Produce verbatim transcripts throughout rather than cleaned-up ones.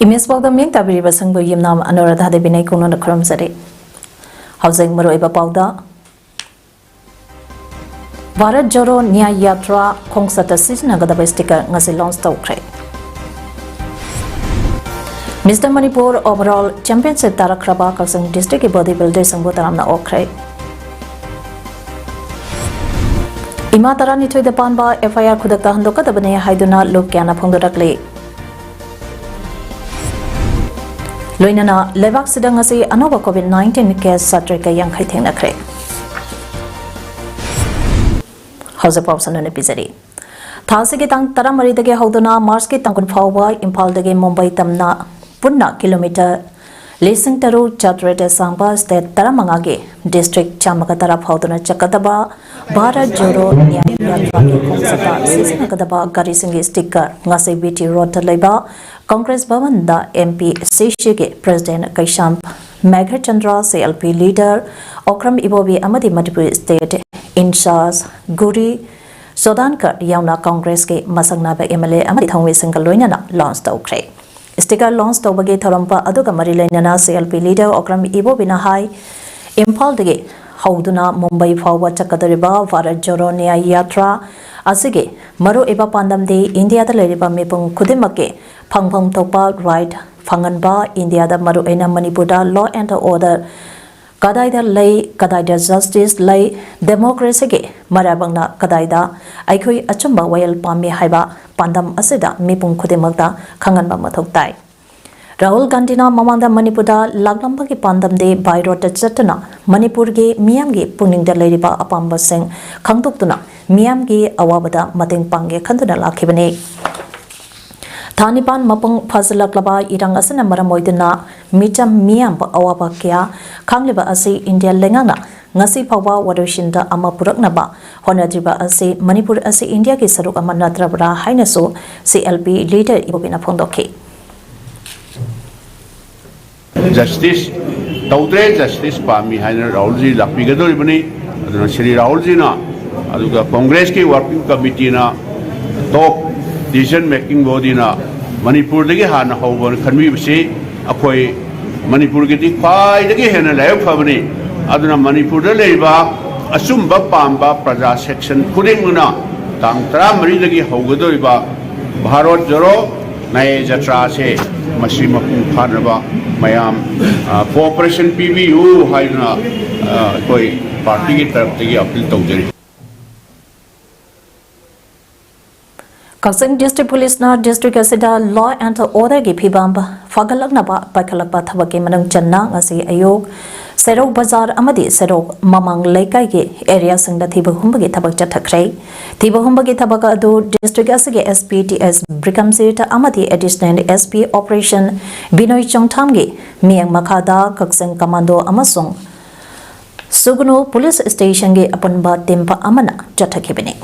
Image ꯄꯥꯎꯗ ꯃꯤꯡ ꯇꯥꯕꯤꯔꯤꯕꯁꯤꯡꯕꯨ ꯌꯨꯝꯅꯥꯝ ꯑꯅꯨꯔꯥꯙꯥ ꯗꯦꯕꯤꯅ ꯏꯀꯨꯡꯅꯅ ꯈꯨꯔꯨꯝꯖꯔꯤ꯫ ꯍꯧꯖꯤꯛ ꯃꯔꯨꯑꯣꯏꯕ ꯄꯥꯎꯗ, ꯚꯥꯔꯠ ꯖꯣꯔꯣ ꯅ꯭ꯌꯥꯌ ꯌꯥꯇ꯭ꯔꯥ ꯈꯣꯡꯆꯠꯇ ꯁꯤꯖꯤꯟꯅꯒꯗꯕ ꯁ꯭ꯇꯤꯀꯔ ꯉꯁꯤ ꯂꯣꯟꯆ ꯇꯧꯈ꯭ꯔꯦ꯫ ꯃꯤꯁꯇꯔ ꯃꯅꯤꯄꯨꯔ ꯑꯣꯚꯔꯑꯣꯜ ꯆꯦꯝꯄꯤꯌꯟꯁꯤꯞ ꯇꯥꯔꯛꯈ꯭ꯔꯕ ꯀꯛꯆꯤꯡ ꯗꯤꯁꯇ꯭ꯔꯤꯛꯀꯤ ꯕꯣꯗꯤ ꯕꯤꯜꯗꯔꯁꯤꯡꯕꯨ ꯇꯔꯥꯝꯅ ꯑꯣꯛꯈ꯭ꯔꯦ꯫ ꯏꯃꯥ ꯇꯔꯥꯅꯤꯊꯣꯏꯗ ꯄꯥꯟꯕ ꯑꯦꯐ ꯑꯥꯏ ꯑꯥꯔ ꯈꯨꯗꯛꯇ ꯍꯟꯗꯣꯛꯀꯗꯕꯅꯤ ꯍꯥꯏꯗꯨꯅ ꯂꯨꯞ ꯀꯌꯥꯅ ꯐꯣꯡꯗꯣꯔꯛꯂꯤ꯫ ꯂꯣꯏꯅꯅ ꯂꯩꯕꯥꯛꯁꯤꯗ ꯉꯁꯤ ꯑꯅꯧꯕ ꯀꯣꯚꯤꯗ ꯅꯥꯏꯟꯇꯤꯟ ꯀꯦꯁ ꯆꯥꯇ꯭ꯔꯦꯠꯀ ꯌꯥꯡꯈꯩ ꯊꯦꯡꯅꯈ꯭ꯔꯦ꯫ ꯍꯧꯖꯤꯛ ꯄꯥꯎ ꯁꯟꯗꯣꯛꯅ ꯄꯤꯖꯔꯤ꯫ ꯊꯥ ꯑꯁꯤꯒꯤ ꯇꯥꯡ ꯇꯔꯥꯃꯔꯤꯗꯒꯤ ꯍꯧꯗꯨꯅ ꯃꯥꯔꯆꯀꯤ ꯇꯥꯡ ꯀꯨꯟ ꯐꯥꯎꯕ ꯏꯝꯐꯥꯜꯗꯒꯤ ꯃꯨꯝꯕꯥꯏ ꯇꯝꯅ ꯄꯨꯟꯅ ꯀꯤꯂꯣꯃꯤꯇꯔ ꯂꯤꯁꯤꯡ ꯇꯔꯨꯛ ꯆꯥꯇ꯭ꯔꯦꯠ ꯁꯥꯡꯕ ꯁ꯭ꯇꯦꯠ ꯇꯔꯥꯃꯉꯥꯒꯤ ꯗꯤꯁꯇ꯭ꯔꯤꯛ ꯆꯥꯝꯃꯒ ꯇꯔꯥ ꯐꯥꯎꯗꯨꯅ ꯆꯠꯀꯗꯕ ꯚꯥꯔꯠ ꯖꯣꯔꯣ ꯅ꯭ꯌꯥꯌ ꯌꯥꯇ꯭ꯔꯥꯒꯤ ꯈꯣꯡꯆꯠꯇ ꯁꯤꯖꯤꯟꯅꯒꯗꯕ ꯒꯥꯔꯤꯁꯤꯡꯒꯤ ꯁ꯭ꯇꯤꯀꯔ ꯉꯁꯤ ꯕꯤ ꯇꯤ ꯔꯣꯗꯇ ꯂꯩꯕ ꯀꯪꯒ꯭ꯔꯦꯁ ꯚꯕꯟꯗ ꯑꯦꯝ ꯄꯤ ꯁꯤ ꯁꯤꯒꯤ president Keisham Meghachandra, C L P leader Okram Ibobi ꯑꯃꯗꯤ ꯃꯅꯤꯄꯨꯔꯤ ꯁ꯭ꯇꯦꯠ ꯏꯟꯆꯥꯔꯖ ꯒꯨꯔꯤ ꯆꯣꯗꯥꯟꯀꯔ ꯌꯥꯎꯅ ꯀꯪꯒ꯭ꯔꯦꯁꯀꯤ ꯃꯁꯛ ꯅꯥꯏꯕ ꯑꯦꯝ ꯑꯦꯜ ꯑꯦ ꯑꯃꯗꯤ ꯊꯧꯃꯤꯁꯤꯡꯒ ꯂꯣꯏꯅꯅ ꯂꯣꯟꯆ ꯇꯧꯈ꯭ꯔꯦ꯫ ꯁ꯭ꯇꯤꯀꯔ ꯂꯣꯟꯆ ꯇꯧꯕꯒꯤ ꯊꯧꯔꯝ ꯑꯗꯨꯒ ꯃꯔꯤ ꯂꯩꯅꯅ C L P leader Okram ꯏꯕꯣꯕꯤꯅ ꯍꯥꯏ, ꯏꯝꯐꯥꯜꯗꯒꯤ ꯍꯧꯗꯨꯅ ꯃꯨꯝꯕꯥꯏ ꯐꯥꯎꯕ ꯆꯠꯀꯗꯧꯔꯤꯕ ꯚꯥꯔꯠ ꯖꯣꯔꯣ ꯅ꯭ꯌꯥꯌ ꯌꯥꯇ꯭ꯔꯥ ꯑꯁꯤꯒꯤ ꯃꯔꯨꯑꯣꯏꯕ ꯄꯥꯟꯗꯝꯗꯤ ꯏꯟꯗꯤꯌꯥꯗ ꯂꯩꯔꯤꯕ ꯃꯤꯄꯨꯝ ꯈꯨꯗꯤꯡꯃꯛꯀꯤ ꯐꯪꯐꯝ ꯊꯣꯛꯄ ꯔꯥꯏꯠ ꯐꯪꯍꯟꯕ, ꯏꯟꯗꯤꯌꯥꯗ ꯃꯔꯨꯑꯣꯏꯅ ꯃꯅꯤꯄꯨꯔꯗ law and order ꯀꯗꯥꯏꯗ ꯂꯩ, ꯀꯗꯥꯏꯗ ꯖꯁꯇꯤꯁ ꯂꯩ, ꯗꯦꯃꯣꯀ꯭ꯔꯦꯁꯤꯒꯤ ꯃꯔꯥꯏꯕꯛꯅ ꯀꯗꯥꯏꯗ ꯑꯩꯈꯣꯏ ꯑꯆꯨꯝꯕ ꯋꯥꯌꯦꯜ ꯄꯥꯝꯃꯤ ꯍꯥꯏꯕ ꯄꯥꯟꯗꯝ ꯑꯁꯤꯗ ꯃꯤꯄꯨꯝ ꯈꯨꯗꯤꯡꯃꯛꯇ ꯈꯪꯍꯟꯕ ꯃꯊꯧ ꯇꯥꯏ꯫ ꯔꯥꯍꯨꯜ ꯒꯥꯟꯙꯤꯅ ꯃꯃꯥꯡꯗ ꯃꯅꯤꯄꯨꯔꯗ ꯂꯥꯛꯂꯝꯕꯒꯤ ꯄꯥꯟꯗꯝꯗꯤ by roadꯇ ꯆꯠꯇꯨꯅ ꯃꯅꯤꯄꯨꯔꯒꯤ ꯃꯤꯌꯥꯝꯒꯤ ꯄꯨꯛꯅꯤꯡꯗ ꯂꯩꯔꯤꯕ ꯑꯄꯥꯝꯕꯁꯤꯡ ꯈꯪꯗꯣꯛꯇꯨꯅ ꯃꯤꯌꯥꯝꯒꯤ ꯑꯋꯥꯕꯗ ꯃꯇꯦꯡ ꯄꯥꯡꯒꯦ ꯈꯟꯗꯨꯅ ꯂꯥꯛꯈꯤꯕꯅꯤ꯫ ꯊꯥ ꯅꯤꯄꯥꯟ ꯃꯄꯨꯡ ꯐꯥꯖꯤꯜꯂꯛꯂꯕ ꯏꯔꯥꯡ ꯑꯁꯤꯅ ꯃꯔꯝ ꯑꯣꯏꯗꯨꯅ ꯃꯤꯆꯝ ꯃꯤꯌꯥꯝꯕ ꯑꯋꯥꯕ ꯀꯌꯥ ꯈꯥꯡꯂꯤꯕ ꯑꯁꯤ ꯏꯟꯗꯤꯌꯥ ꯂꯩꯉꯥꯛꯅ ꯉꯁꯤ ꯐꯥꯎꯕ ꯋꯥꯔꯣꯏꯁꯤꯟꯗ ꯑꯃ ꯄꯨꯔꯛꯅꯕ ꯍꯣꯠꯅꯗ꯭ꯔꯤꯕ ꯑꯁꯤ ꯃꯅꯤꯄꯨꯔ ꯑꯁꯤ ꯏꯟꯗꯤꯌꯥꯒꯤ ꯁꯔꯨꯛ ꯑꯃ ꯅꯠꯇ꯭ꯔꯕ꯭ꯔꯥ ꯍꯥꯏꯅꯁꯨ ꯁꯤ ꯑꯦꯜ ꯄꯤ ꯂꯤꯗꯔ ꯏꯕꯣꯕꯤꯅ ꯐꯣꯡꯗꯣꯛꯈꯤ꯫ ꯖꯁꯇꯤꯁ ꯇꯧꯗ꯭ꯔꯦ, ꯖꯁꯇꯤꯁ ꯄꯥꯝꯃꯤ ꯍꯥꯏꯅ ꯔꯥꯍꯨꯜꯖꯤ ꯂꯥꯛꯄꯤꯒꯗꯧꯔꯤꯕꯅꯤ꯫ ꯑꯗꯨꯅ ꯁ꯭ꯔꯤ ꯔꯥꯍꯨꯜꯖꯤꯅ, ꯑꯗꯨꯒ ꯀꯣꯡꯒ꯭ꯔꯦꯁꯀꯤ ꯋꯥꯔꯀꯤꯡ ꯀꯃꯤꯇꯤꯅ, ꯇꯣꯞ ꯗꯤꯁꯤꯖꯟ ꯃꯦꯀꯤꯡ ꯕꯣꯗꯤꯅ ꯃꯅꯤꯄꯨꯔꯗꯒꯤ ꯍꯥꯟꯅ ꯍꯧꯕꯅ ꯈꯟꯕꯤꯕꯁꯤ ꯑꯩꯈꯣꯏ ꯃꯅꯤꯄꯨꯔꯒꯤꯗꯤ ꯈ꯭ꯋꯥꯏꯗꯒꯤ ꯍꯦꯟꯅ ꯂꯥꯏꯕꯛ ꯐꯕꯅꯤ꯫ ꯑꯗꯨꯅ ꯃꯅꯤꯄꯨꯔꯗ ꯂꯩꯔꯤꯕ ꯑꯆꯨꯝꯕ ꯄꯥꯝꯕ ꯄ꯭ꯔꯖꯥ ꯁꯦꯛꯁꯟ ꯈꯨꯗꯤꯡꯃꯛꯅ ꯇꯥꯡ ꯇꯔꯥꯃꯔꯤꯗꯒꯤ ꯍꯧꯒꯗꯧꯔꯤꯕ ꯚꯥꯔꯠ ꯖꯣꯔꯣ ꯅꯌꯥ ꯖꯇ꯭ꯔꯥꯁꯦ ꯃꯁꯤ ꯃꯄꯨꯡ ꯐꯥꯅꯕ ꯃꯌꯥꯝ ꯀꯣꯑꯣꯄꯔꯦꯁꯟ ꯄꯤꯕꯤꯌꯨ ꯍꯥꯏꯗꯨꯅ ꯑꯩꯈꯣꯏ ꯄꯥꯔꯇꯤꯒꯤ ꯇꯔꯞꯇꯒꯤ ꯑꯄꯤꯜ ꯇꯧꯖꯔꯤ꯫ ꯀꯛꯆꯤꯡ ꯗꯤꯁꯇ꯭ꯔꯤꯛ ꯄꯨꯂꯤꯁꯅ ꯗꯤꯁꯇ꯭ꯔꯤꯛ ꯑꯁꯤꯗ law and orderꯒꯤ ꯐꯤꯕꯝ ꯐꯒꯠꯂꯛꯅꯕ ꯄꯥꯏꯈꯠꯂꯛꯄ ꯊꯕꯛꯀꯤ ꯃꯅꯨꯡ ꯆꯟꯅ ꯉꯁꯤ ꯑꯌꯨꯛ ꯁꯦꯔꯧ ꯕꯖꯥꯔ ꯑꯃꯗꯤ ꯁꯦꯔꯧ ꯃꯃꯥꯡ ꯂꯩꯀꯥꯏꯒꯤ ꯑꯦꯔꯤꯌꯥꯁꯤꯡꯗ ꯊꯤꯕ ꯍꯨꯝꯕꯒꯤ ꯊꯕꯛ ꯆꯠꯊꯈ꯭ꯔꯦ꯫ ꯊꯤꯕ ꯍꯨꯝꯕꯒꯤ ꯊꯕꯛ ꯑꯗꯨ ꯗꯤꯁꯇ꯭ꯔꯤꯛ ꯑꯁꯤꯒꯤ SP ꯇꯤ ꯑꯦꯁ ꯕ꯭ꯔꯤꯀꯝꯖꯤꯠ ꯑꯃꯗꯤ Additional SP Operation ꯕꯤꯅꯣꯏ ꯆꯣꯡꯊꯥꯝꯒꯤ ꯃꯤꯠꯌꯦꯡ ꯃꯈꯥꯗ ꯀꯛꯆꯤꯡ ꯀꯃꯥꯟꯗꯣ ꯑꯃꯁꯨꯡ ꯁꯨꯒꯅꯨ ꯄꯨꯂꯤꯁ ꯁ꯭ꯇꯦꯁꯟꯒꯤ ꯑꯄꯨꯟꯕ ꯇꯤꯝ ꯑꯃꯅ ꯆꯠꯊꯈꯤꯕꯅꯤ꯫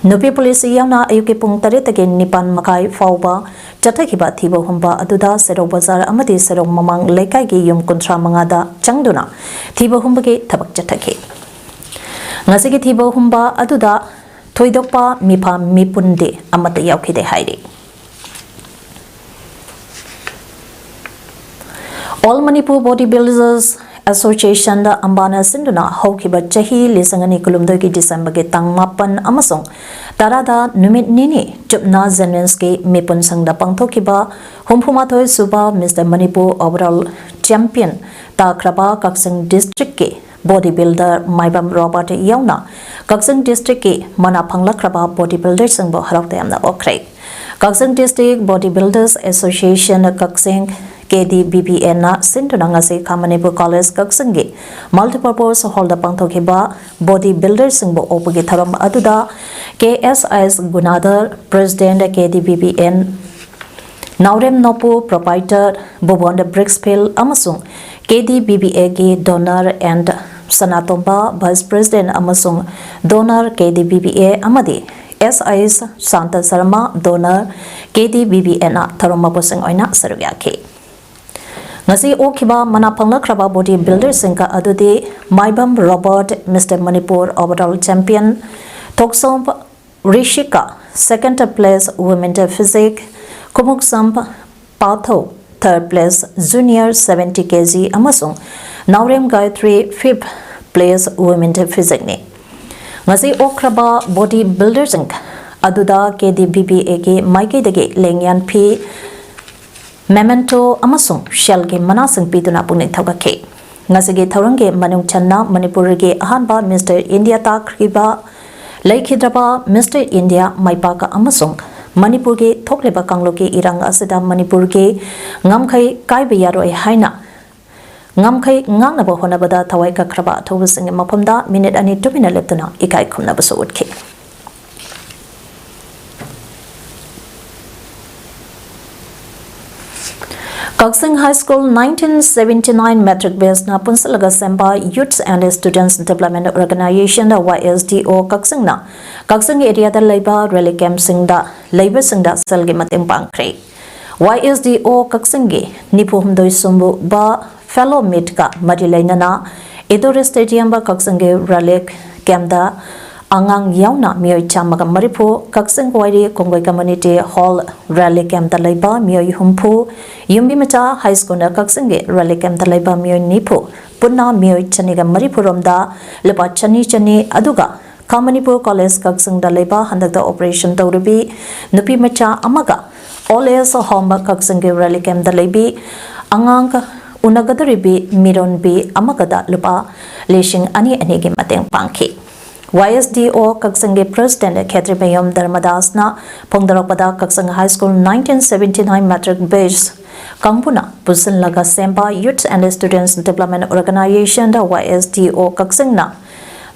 ꯅꯨꯄꯤ ꯄꯨꯂꯤꯁ ꯌꯥꯎꯅ ꯑꯌꯨꯛꯀꯤ ꯄꯨꯡ ꯇꯔꯦꯠꯇꯒꯤ ꯅꯤꯄꯥꯟ ꯃꯈꯥꯏ ꯐꯥꯎꯕ ꯆꯠꯊꯈꯤꯕ ꯊꯤꯕ ꯍꯨꯝꯕ ꯑꯗꯨꯗ ꯁꯦꯔꯧ ꯕꯖꯥꯔ ꯑꯃꯗꯤ ꯁꯦꯔꯧ ꯃꯃꯥꯡ ꯂꯩꯀꯥꯏꯒꯤ ꯌꯨꯝ ꯀꯨꯟꯊ꯭ꯔꯥ ꯃꯉꯥꯗ ꯆꯪꯗꯨꯅ ꯊꯤꯕ ꯍꯨꯝꯕꯒꯤ ꯊꯕꯛ ꯆꯠꯊꯈꯤ꯫ ꯉꯁꯤꯒꯤ ꯊꯤꯕ ꯍꯨꯝꯕ ꯑꯗꯨꯗ ꯊꯣꯏꯗꯣꯛꯄ ꯃꯤꯐꯥ ꯃꯤꯄꯨꯟꯗꯤ ꯑꯃꯠꯇ ꯌꯥꯎꯈꯤꯗꯦ ꯍꯥꯏꯔꯤ꯫ All Manipur Body Builders Associationꯗ ꯑꯝꯕꯥꯅ ꯁꯤꯟꯗꯨꯅ ꯍꯧꯈꯤꯕ ꯆꯍꯤ ꯂꯤꯁꯤꯡ ꯑꯅꯤ ꯀꯨꯟꯍꯨꯝꯗꯣꯏꯒꯤ ꯗꯤꯁꯦꯝꯕꯔꯒꯤ ꯇꯥꯡ ꯃꯥꯄꯟ ꯑꯃꯁꯨꯡ ꯇꯔꯥꯗ ꯅꯨꯃꯤꯠ ꯅꯤꯅꯤ ꯆꯨꯞꯅ ꯖꯦꯅꯦꯟꯁꯀꯤ ꯃꯤꯄꯨꯟꯁꯪꯗ ꯄꯥꯡꯊꯣꯛꯈꯤꯕ ꯍꯨꯝꯐꯨꯃꯥꯊꯣꯏ ꯁꯨꯕ Mister Manipur Overall Champion ꯇꯥꯈ꯭ꯔꯕ ꯀꯛꯆꯤꯡ ꯗꯤꯁꯇ꯭ꯔꯤꯛꯀꯤ ꯕꯣꯗꯤ ꯕꯤꯜꯗꯔ ꯃꯥꯏꯕꯝ ꯔꯣꯕꯥꯔꯠ ꯌꯥꯎꯅ ꯀꯛꯆꯤꯡ ꯗꯤꯁꯇ꯭ꯔꯤꯛꯀꯤ ꯃꯅꯥ ꯐꯪꯂꯛꯈ꯭ꯔꯕ ꯕꯣꯗꯤ ꯕꯤꯜꯗꯔꯁꯤꯡꯕꯨ ꯍꯔꯥꯎ ꯇꯌꯥꯝꯅ ꯑꯣꯛꯈ꯭ꯔꯦ꯫ ꯀꯛꯆꯤꯡ ꯗꯤꯁꯇ꯭ꯔꯤꯛ ꯕꯣꯗꯤ ꯕꯤꯜꯗꯔꯁ ꯑꯦꯁꯣꯁꯤꯌꯦꯁꯟ ꯀꯛꯆꯤꯡ, KDBBAꯅ ꯁꯤꯟꯗꯨꯅ ꯉꯁꯤ ꯈꯥ ꯃꯅꯤꯄꯨꯔ ꯀꯣꯂꯦꯖ ꯀꯛꯆꯤꯡꯒꯤ ꯃꯜꯇꯤꯄꯔꯄꯣꯁ ꯍꯣꯜꯗ ꯄꯥꯡꯊꯣꯛꯈꯤꯕ ꯕꯣꯗꯤ ꯕꯤꯜꯗꯔꯁꯤꯡꯕꯨ ꯑꯣꯛꯄꯒꯤ ꯊꯧꯔꯝ ꯑꯗꯨꯗ KSS ꯒꯨꯅꯥꯙꯔ, President, KDBBA ꯅꯥꯎꯔꯦꯝ ꯅꯣꯄꯨ, Proprietor, ꯚꯨꯕꯣꯟ ꯕ꯭ꯔꯤꯛꯁ ꯐꯤꯜ ꯑꯃꯁꯨꯡ KDBBAꯒꯤ Donor and Sanatomba, Vice President ꯑꯃꯁꯨꯡ Donor, KDBBA ꯑꯃꯗꯤ SIS ꯁꯥꯟꯇ ꯁꯔꯃ, Donor, KDBBAꯅ ꯊꯧꯔꯝ ꯃꯄꯨꯁꯤꯡ ꯑꯣꯏꯅ ꯁꯔꯨꯛ ꯌꯥꯈꯤ꯫ ꯉꯁꯤ ꯑꯣꯛꯈꯤꯕ ꯃꯅꯥ ꯐꯪꯂꯛꯈ꯭ꯔꯕ ꯕꯣꯗꯤ ꯕꯤꯜꯗꯔꯁꯤꯡꯒ ꯑꯗꯨꯗꯤ Maibam Robert, Mister Manipur Overall Champion, Thokchom Rishika, Second Place Women Physique, Khumukcham Pathou third place junior seventy K G ꯑꯃꯁꯨꯡ ꯅꯥꯎꯔꯦꯝ ꯒꯥꯌꯇ꯭ꯔꯤ fifth place women physique ꯅꯤ꯫ ꯉꯁꯤ ꯑꯣꯛꯈ꯭ꯔꯕ body builder ꯁꯤꯡ ꯑꯗꯨꯗ K D B B A ꯒꯤ ꯃꯥꯏꯀꯩꯗꯒꯤ ꯂꯦꯡꯌꯥꯟ ꯐꯤ, memento ꯑꯃꯁꯨꯡ ꯁꯦꯜꯒꯤ ꯃꯅꯥꯁꯤꯡ ꯄꯤꯗꯨꯅ ꯄꯨꯛꯅꯤꯡ ꯊꯧꯒꯠꯈꯤ꯫ ꯉꯁꯤꯒꯤ ꯊꯧꯔꯝꯒꯤ ꯃꯅꯨꯡ ꯆꯟꯅ ꯃꯅꯤꯄꯨꯔꯒꯤ ꯑꯍꯥꯟꯕ Mister India ꯇꯥꯈ꯭ꯔꯤꯕ ꯂꯩꯈꯤꯗ꯭ꯔꯕ Mister India ꯃꯥꯏꯄꯥꯛꯀ ꯑꯃꯁꯨꯡ ꯃꯅꯤꯄꯨꯔꯒꯤ ꯊꯣꯛꯂꯤꯕ ꯀꯥꯡꯂꯨꯞꯀꯤ ꯏꯔꯥꯡ ꯑꯁꯤꯗ ꯃꯅꯤꯄꯨꯔꯒꯤ ꯉꯝꯈꯩ ꯀꯥꯏꯕ ꯌꯥꯔꯣꯏ ꯍꯥꯏꯅ ꯉꯝꯈꯩ ꯉꯥꯛꯅꯕ ꯍꯣꯠꯅꯕꯗ ꯊꯋꯥꯏ ꯀꯠꯈ꯭ꯔꯕ ꯑꯊꯧꯕꯁꯤꯡꯒꯤ ꯃꯐꯝꯗ ꯃꯤꯅꯤꯠ ꯑꯅꯤ ꯇꯨꯃꯤꯟꯅ ꯂꯦꯞꯇꯨꯅ ꯏꯀꯥꯏ ꯈꯨꯝꯅꯕꯁꯨ ꯎꯠꯈꯤ꯫ ꯀꯛꯆꯤꯡ High School nineteen seventy nine matric batch ꯅ ꯄꯨꯟꯁꯤꯜꯂꯒ ꯁꯦꯝꯕ Youth and Students Development Organization, Y S D O, ꯀꯛꯆꯤꯡꯅ Kakching area ꯗ ꯂꯩꯕ relief camp ꯁꯤꯡꯗ ꯂꯩꯕꯁꯤꯡꯗ ꯁꯦꯜꯒꯤ ꯃꯇꯦꯡ ꯄꯥꯡꯈ꯭ꯔꯦ꯫ Y S D O ꯀꯛꯆꯤꯡꯒꯤ ꯅꯤꯐꯨ ꯍꯨꯝꯗꯣꯏ ꯁꯨꯕ Fellow Meet ꯀ ꯃꯔꯤ ꯂꯩꯅꯅ indoor stadium ꯀꯛꯆꯤꯡꯒꯤ relief camp ꯗ ꯑꯉꯥꯡ ꯌꯥꯎꯅ ꯃꯤꯑꯣꯏ ꯆꯥꯝꯃꯒ ꯃꯔꯤꯐꯨ, ꯀꯛꯆꯤꯡ ꯋꯥꯏꯔꯤ ꯀꯣꯡꯒꯣꯏ Community Hall relief camp ꯇ ꯂꯩꯕ ꯃꯤꯑꯣꯏ ꯍꯨꯝꯐꯨ, ꯌꯨꯝꯕꯤ ꯃꯆꯥ High School ꯅ ꯀꯛꯆꯤꯡꯒꯤ relief camp ꯇ ꯂꯩꯕ ꯃꯤꯑꯣꯏ ꯅꯤꯐꯨ, ꯄꯨꯟꯅ ꯃꯤꯑꯣꯏ ꯆꯅꯤꯒ ꯃꯔꯤꯐꯨ ꯔꯣꯝꯗ ꯂꯨꯄꯥ ꯆꯅꯤ ꯆꯅꯤ, ꯑꯗꯨꯒ ꯈꯥ ꯃꯅꯤꯄꯨꯔ College ꯀꯛꯆꯤꯡꯗ ꯂꯩꯕ ꯍꯟꯗꯛꯇ operation ꯇꯧꯔꯤꯕꯤ ꯅꯨꯄꯤ ꯃꯆꯥ ꯑꯃꯒ Old Age Home ꯀꯛꯆꯤꯡꯒꯤ relief camp ꯇ ꯂꯩꯕꯤ ꯑꯉꯥꯡ ꯎꯅꯒꯗꯧꯔꯤꯕꯤ ꯃꯤꯔꯣꯟꯕꯤ ꯑꯃꯒꯗ ꯂꯨꯄꯥ ꯂꯤꯁꯤꯡ ꯑꯅꯤ ꯑꯅꯤꯒꯤ ꯃꯇꯦꯡ ꯄꯥꯡꯈꯤ꯫ Y S D O ꯀꯛꯆꯤꯡꯒꯤ President ꯈꯦꯇ꯭ꯔꯤꯃꯌꯨꯝ ꯙꯔꯃꯗꯥꯁꯅ ꯐꯣꯡꯗꯣꯔꯛꯄꯗ, ꯀꯛꯆꯤꯡ High School nineteen seventy nine matric batch ꯀꯥꯡꯕꯨꯅ ꯄꯨꯟꯁꯤꯜꯂꯒ ꯁꯦꯝꯕ Youth and Students Development Organization, Y S D O, ꯀꯛꯆꯤꯡꯅ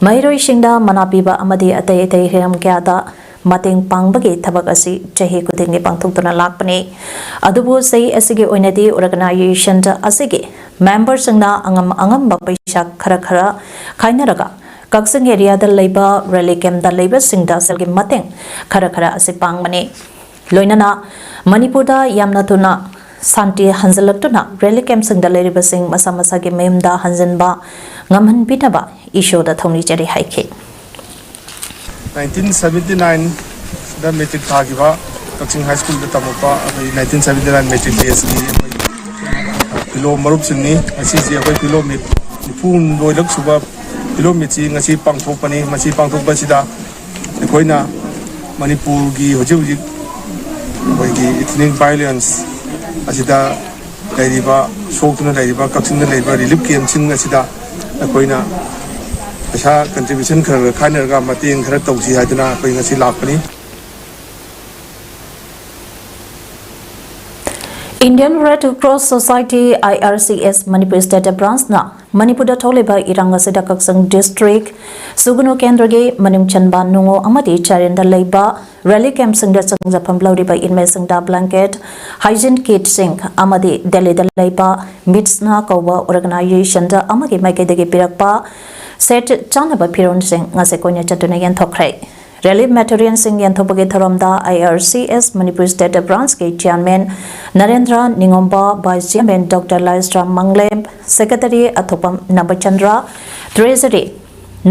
ꯃꯍꯩꯔꯣꯏꯁꯤꯡꯗ ꯃꯅꯥ ꯄꯤꯕ ꯑꯃꯗꯤ ꯑꯇꯩ ꯑꯇꯩ ꯍꯤꯔꯝ ꯀꯌꯥꯗ ꯃꯇꯦꯡ ꯄꯥꯡꯕꯒꯤ ꯊꯕꯛ ꯑꯁꯤ ꯆꯍꯤ ꯈꯨꯗꯤꯡꯒꯤ ꯄꯥꯡꯊꯣꯛꯇꯨꯅ ꯂꯥꯛꯄꯅꯤ꯫ ꯑꯗꯨꯕꯨ ꯆꯍꯤ ꯑꯁꯤꯒꯤ ꯑꯣꯏꯅꯗꯤ organization ꯑꯁꯤꯒꯤ member ꯁꯤꯡꯅ ꯑꯉꯝ ꯑꯉꯝꯕ ꯄꯩꯁꯥ ꯈꯔ ꯈꯔ ꯈꯥꯏꯅꯔꯒ ꯀꯛꯆꯤꯡ area ꯗ ꯂꯩꯕ relief camp ꯇ ꯂꯩꯕꯁꯤꯡꯗ ꯁꯦꯜꯒꯤ ꯃꯇꯦꯡ ꯈꯔ ꯈꯔ ꯑꯁꯤ ꯄꯥꯡꯕꯅꯤ꯫ ꯂꯣꯏꯅꯅ ꯃꯅꯤꯄꯨꯔꯗ ꯌꯥꯝꯅ ꯊꯨꯅ ꯁꯥꯟꯇꯤ ꯍꯟꯖꯤꯜꯂꯛꯇꯨꯅ relief camp ꯁꯤꯡꯗ ꯂꯩꯔꯤꯕꯁꯤꯡ ꯃꯁꯥ ꯃꯁꯥꯒꯤ ꯃꯌꯨꯝꯗ ꯍꯟꯖꯤꯟꯕ ꯉꯝꯍꯟꯕꯤꯅꯕ ꯏꯁꯣꯔꯗ ꯊꯧꯅꯤꯖꯔꯤ ꯍꯥꯏꯈꯤ꯫ nineteen seventy nine ꯗ matric ꯊꯥꯈꯤꯕ ꯀꯛꯆꯤꯡ ꯍꯥꯏ ꯁ꯭ꯀꯨꯜꯗ ꯇꯝꯃꯛꯄ ꯑꯩꯈꯣꯏ ꯅꯥꯏꯟꯇꯤꯟ ꯁꯚꯦꯟꯇꯤ ꯅꯥꯏꯟ ꯃꯦꯇ꯭ꯔꯤꯛ ꯕꯦꯁꯀꯤ ꯑꯩꯈꯣꯏ ꯐꯤꯂꯣ ꯃꯔꯨꯞꯁꯤꯡꯅꯤ꯫ ꯉꯁꯤꯁꯦ ꯑꯩꯈꯣꯏ ꯐꯤꯂꯣ ꯃꯤꯠ ꯅꯤꯐꯨ ꯍꯨꯝꯗꯣꯏꯂꯛ ꯁꯨꯕ ꯐꯤꯂꯣ ꯃꯤꯠꯁꯤ ꯉꯁꯤ ꯄꯥꯡꯊꯣꯛꯄꯅꯤ꯫ ꯃꯁꯤ ꯄꯥꯡꯊꯣꯛꯄꯁꯤꯗ ꯑꯩꯈꯣꯏꯅ ꯃꯅꯤꯄꯨꯔꯒꯤ ꯍꯧꯖꯤꯛ ꯍꯧꯖꯤꯛ ꯑꯩꯈꯣꯏꯒꯤ ꯏꯊꯅꯤꯛ ꯚꯥꯏꯑꯣꯂꯦꯟꯁ ꯑꯁꯤꯗ ꯂꯩꯔꯤꯕ, ꯁꯣꯛꯇꯨꯅ ꯂꯩꯔꯤꯕ, ꯀꯛꯆꯤꯡꯗ ꯂꯩꯔꯤꯕ ꯔꯤꯂꯤꯐ ꯀꯦꯝꯞꯁꯤꯡ ꯑꯁꯤꯗ ꯑꯩꯈꯣꯏꯅ ꯄꯩꯁꯥ ꯀꯟꯇ꯭ꯔꯤꯕ꯭ꯌꯨꯁꯟ ꯈꯔ ꯈꯔ ꯈꯥꯏꯅꯔꯒ ꯃꯇꯦꯡ ꯈꯔ ꯇꯧꯁꯤ ꯍꯥꯏꯗꯨꯅ ꯑꯩꯈꯣꯏ ꯉꯁꯤ ꯂꯥꯛꯄꯅꯤ꯫ Indian Red Cross Society, I R C S, Manipur State Branch ꯅ ꯃꯅꯤꯄꯨꯔꯗ ꯊꯣꯛꯂꯤꯕ ꯏꯔꯥꯡ ꯑꯁꯤꯗ ꯀꯛꯆꯤꯡ ꯗꯤꯁꯇ꯭ꯔꯤꯛ ꯁꯨꯒꯨꯅꯨ ꯀꯦꯟꯗ꯭ꯔꯒꯤ ꯃꯅꯨꯡ ꯆꯟꯕ ꯅꯨꯡꯉꯣ ꯑꯃꯗꯤ ꯆꯥꯔꯦꯟꯗ ꯂꯩꯕ ꯔꯤꯂꯤꯐ ꯀꯦꯝꯞꯁꯤꯡꯗ ꯆꯪꯖꯐꯝ ꯂꯧꯔꯤꯕ ꯏꯟꯃꯦꯠꯁꯤꯡꯗ ꯕ꯭ꯂꯥꯡꯀꯦꯠ, ꯍꯥꯏꯖꯤꯟ ꯀꯤꯠꯁꯤꯡ ꯑꯃꯗꯤ ꯗꯦꯜꯂꯤꯗ ꯂꯩꯕ ꯃꯤꯠꯁꯅ ꯀꯧꯕ ꯑꯣꯔꯒꯅꯥꯏꯖꯦꯁꯟꯗ ꯑꯃꯒꯤ ꯃꯥꯏꯀꯩꯗꯒꯤ ꯄꯤꯔꯛꯄ ꯁꯦꯠ ꯆꯥꯅꯕ ꯐꯤꯔꯣꯜꯁꯤꯡ ꯉꯁꯤ ꯀꯣꯏꯅ ꯆꯠꯇꯨꯅ ꯌꯦꯟꯊꯣꯛꯈ꯭ꯔꯦ꯫ ꯔꯤꯂꯤꯐ ꯃꯦꯇꯔꯤꯌꯦꯜꯁꯤꯡ ꯌꯦꯟꯊꯣꯛꯄꯒꯤ ꯊꯧꯔꯝꯗ I R C S Manipur State Branch ꯀꯤ chairman Narendra Ningomba, vice chairman doctor Laishram Manglem, secretary Athokpam Nabachandra, treasury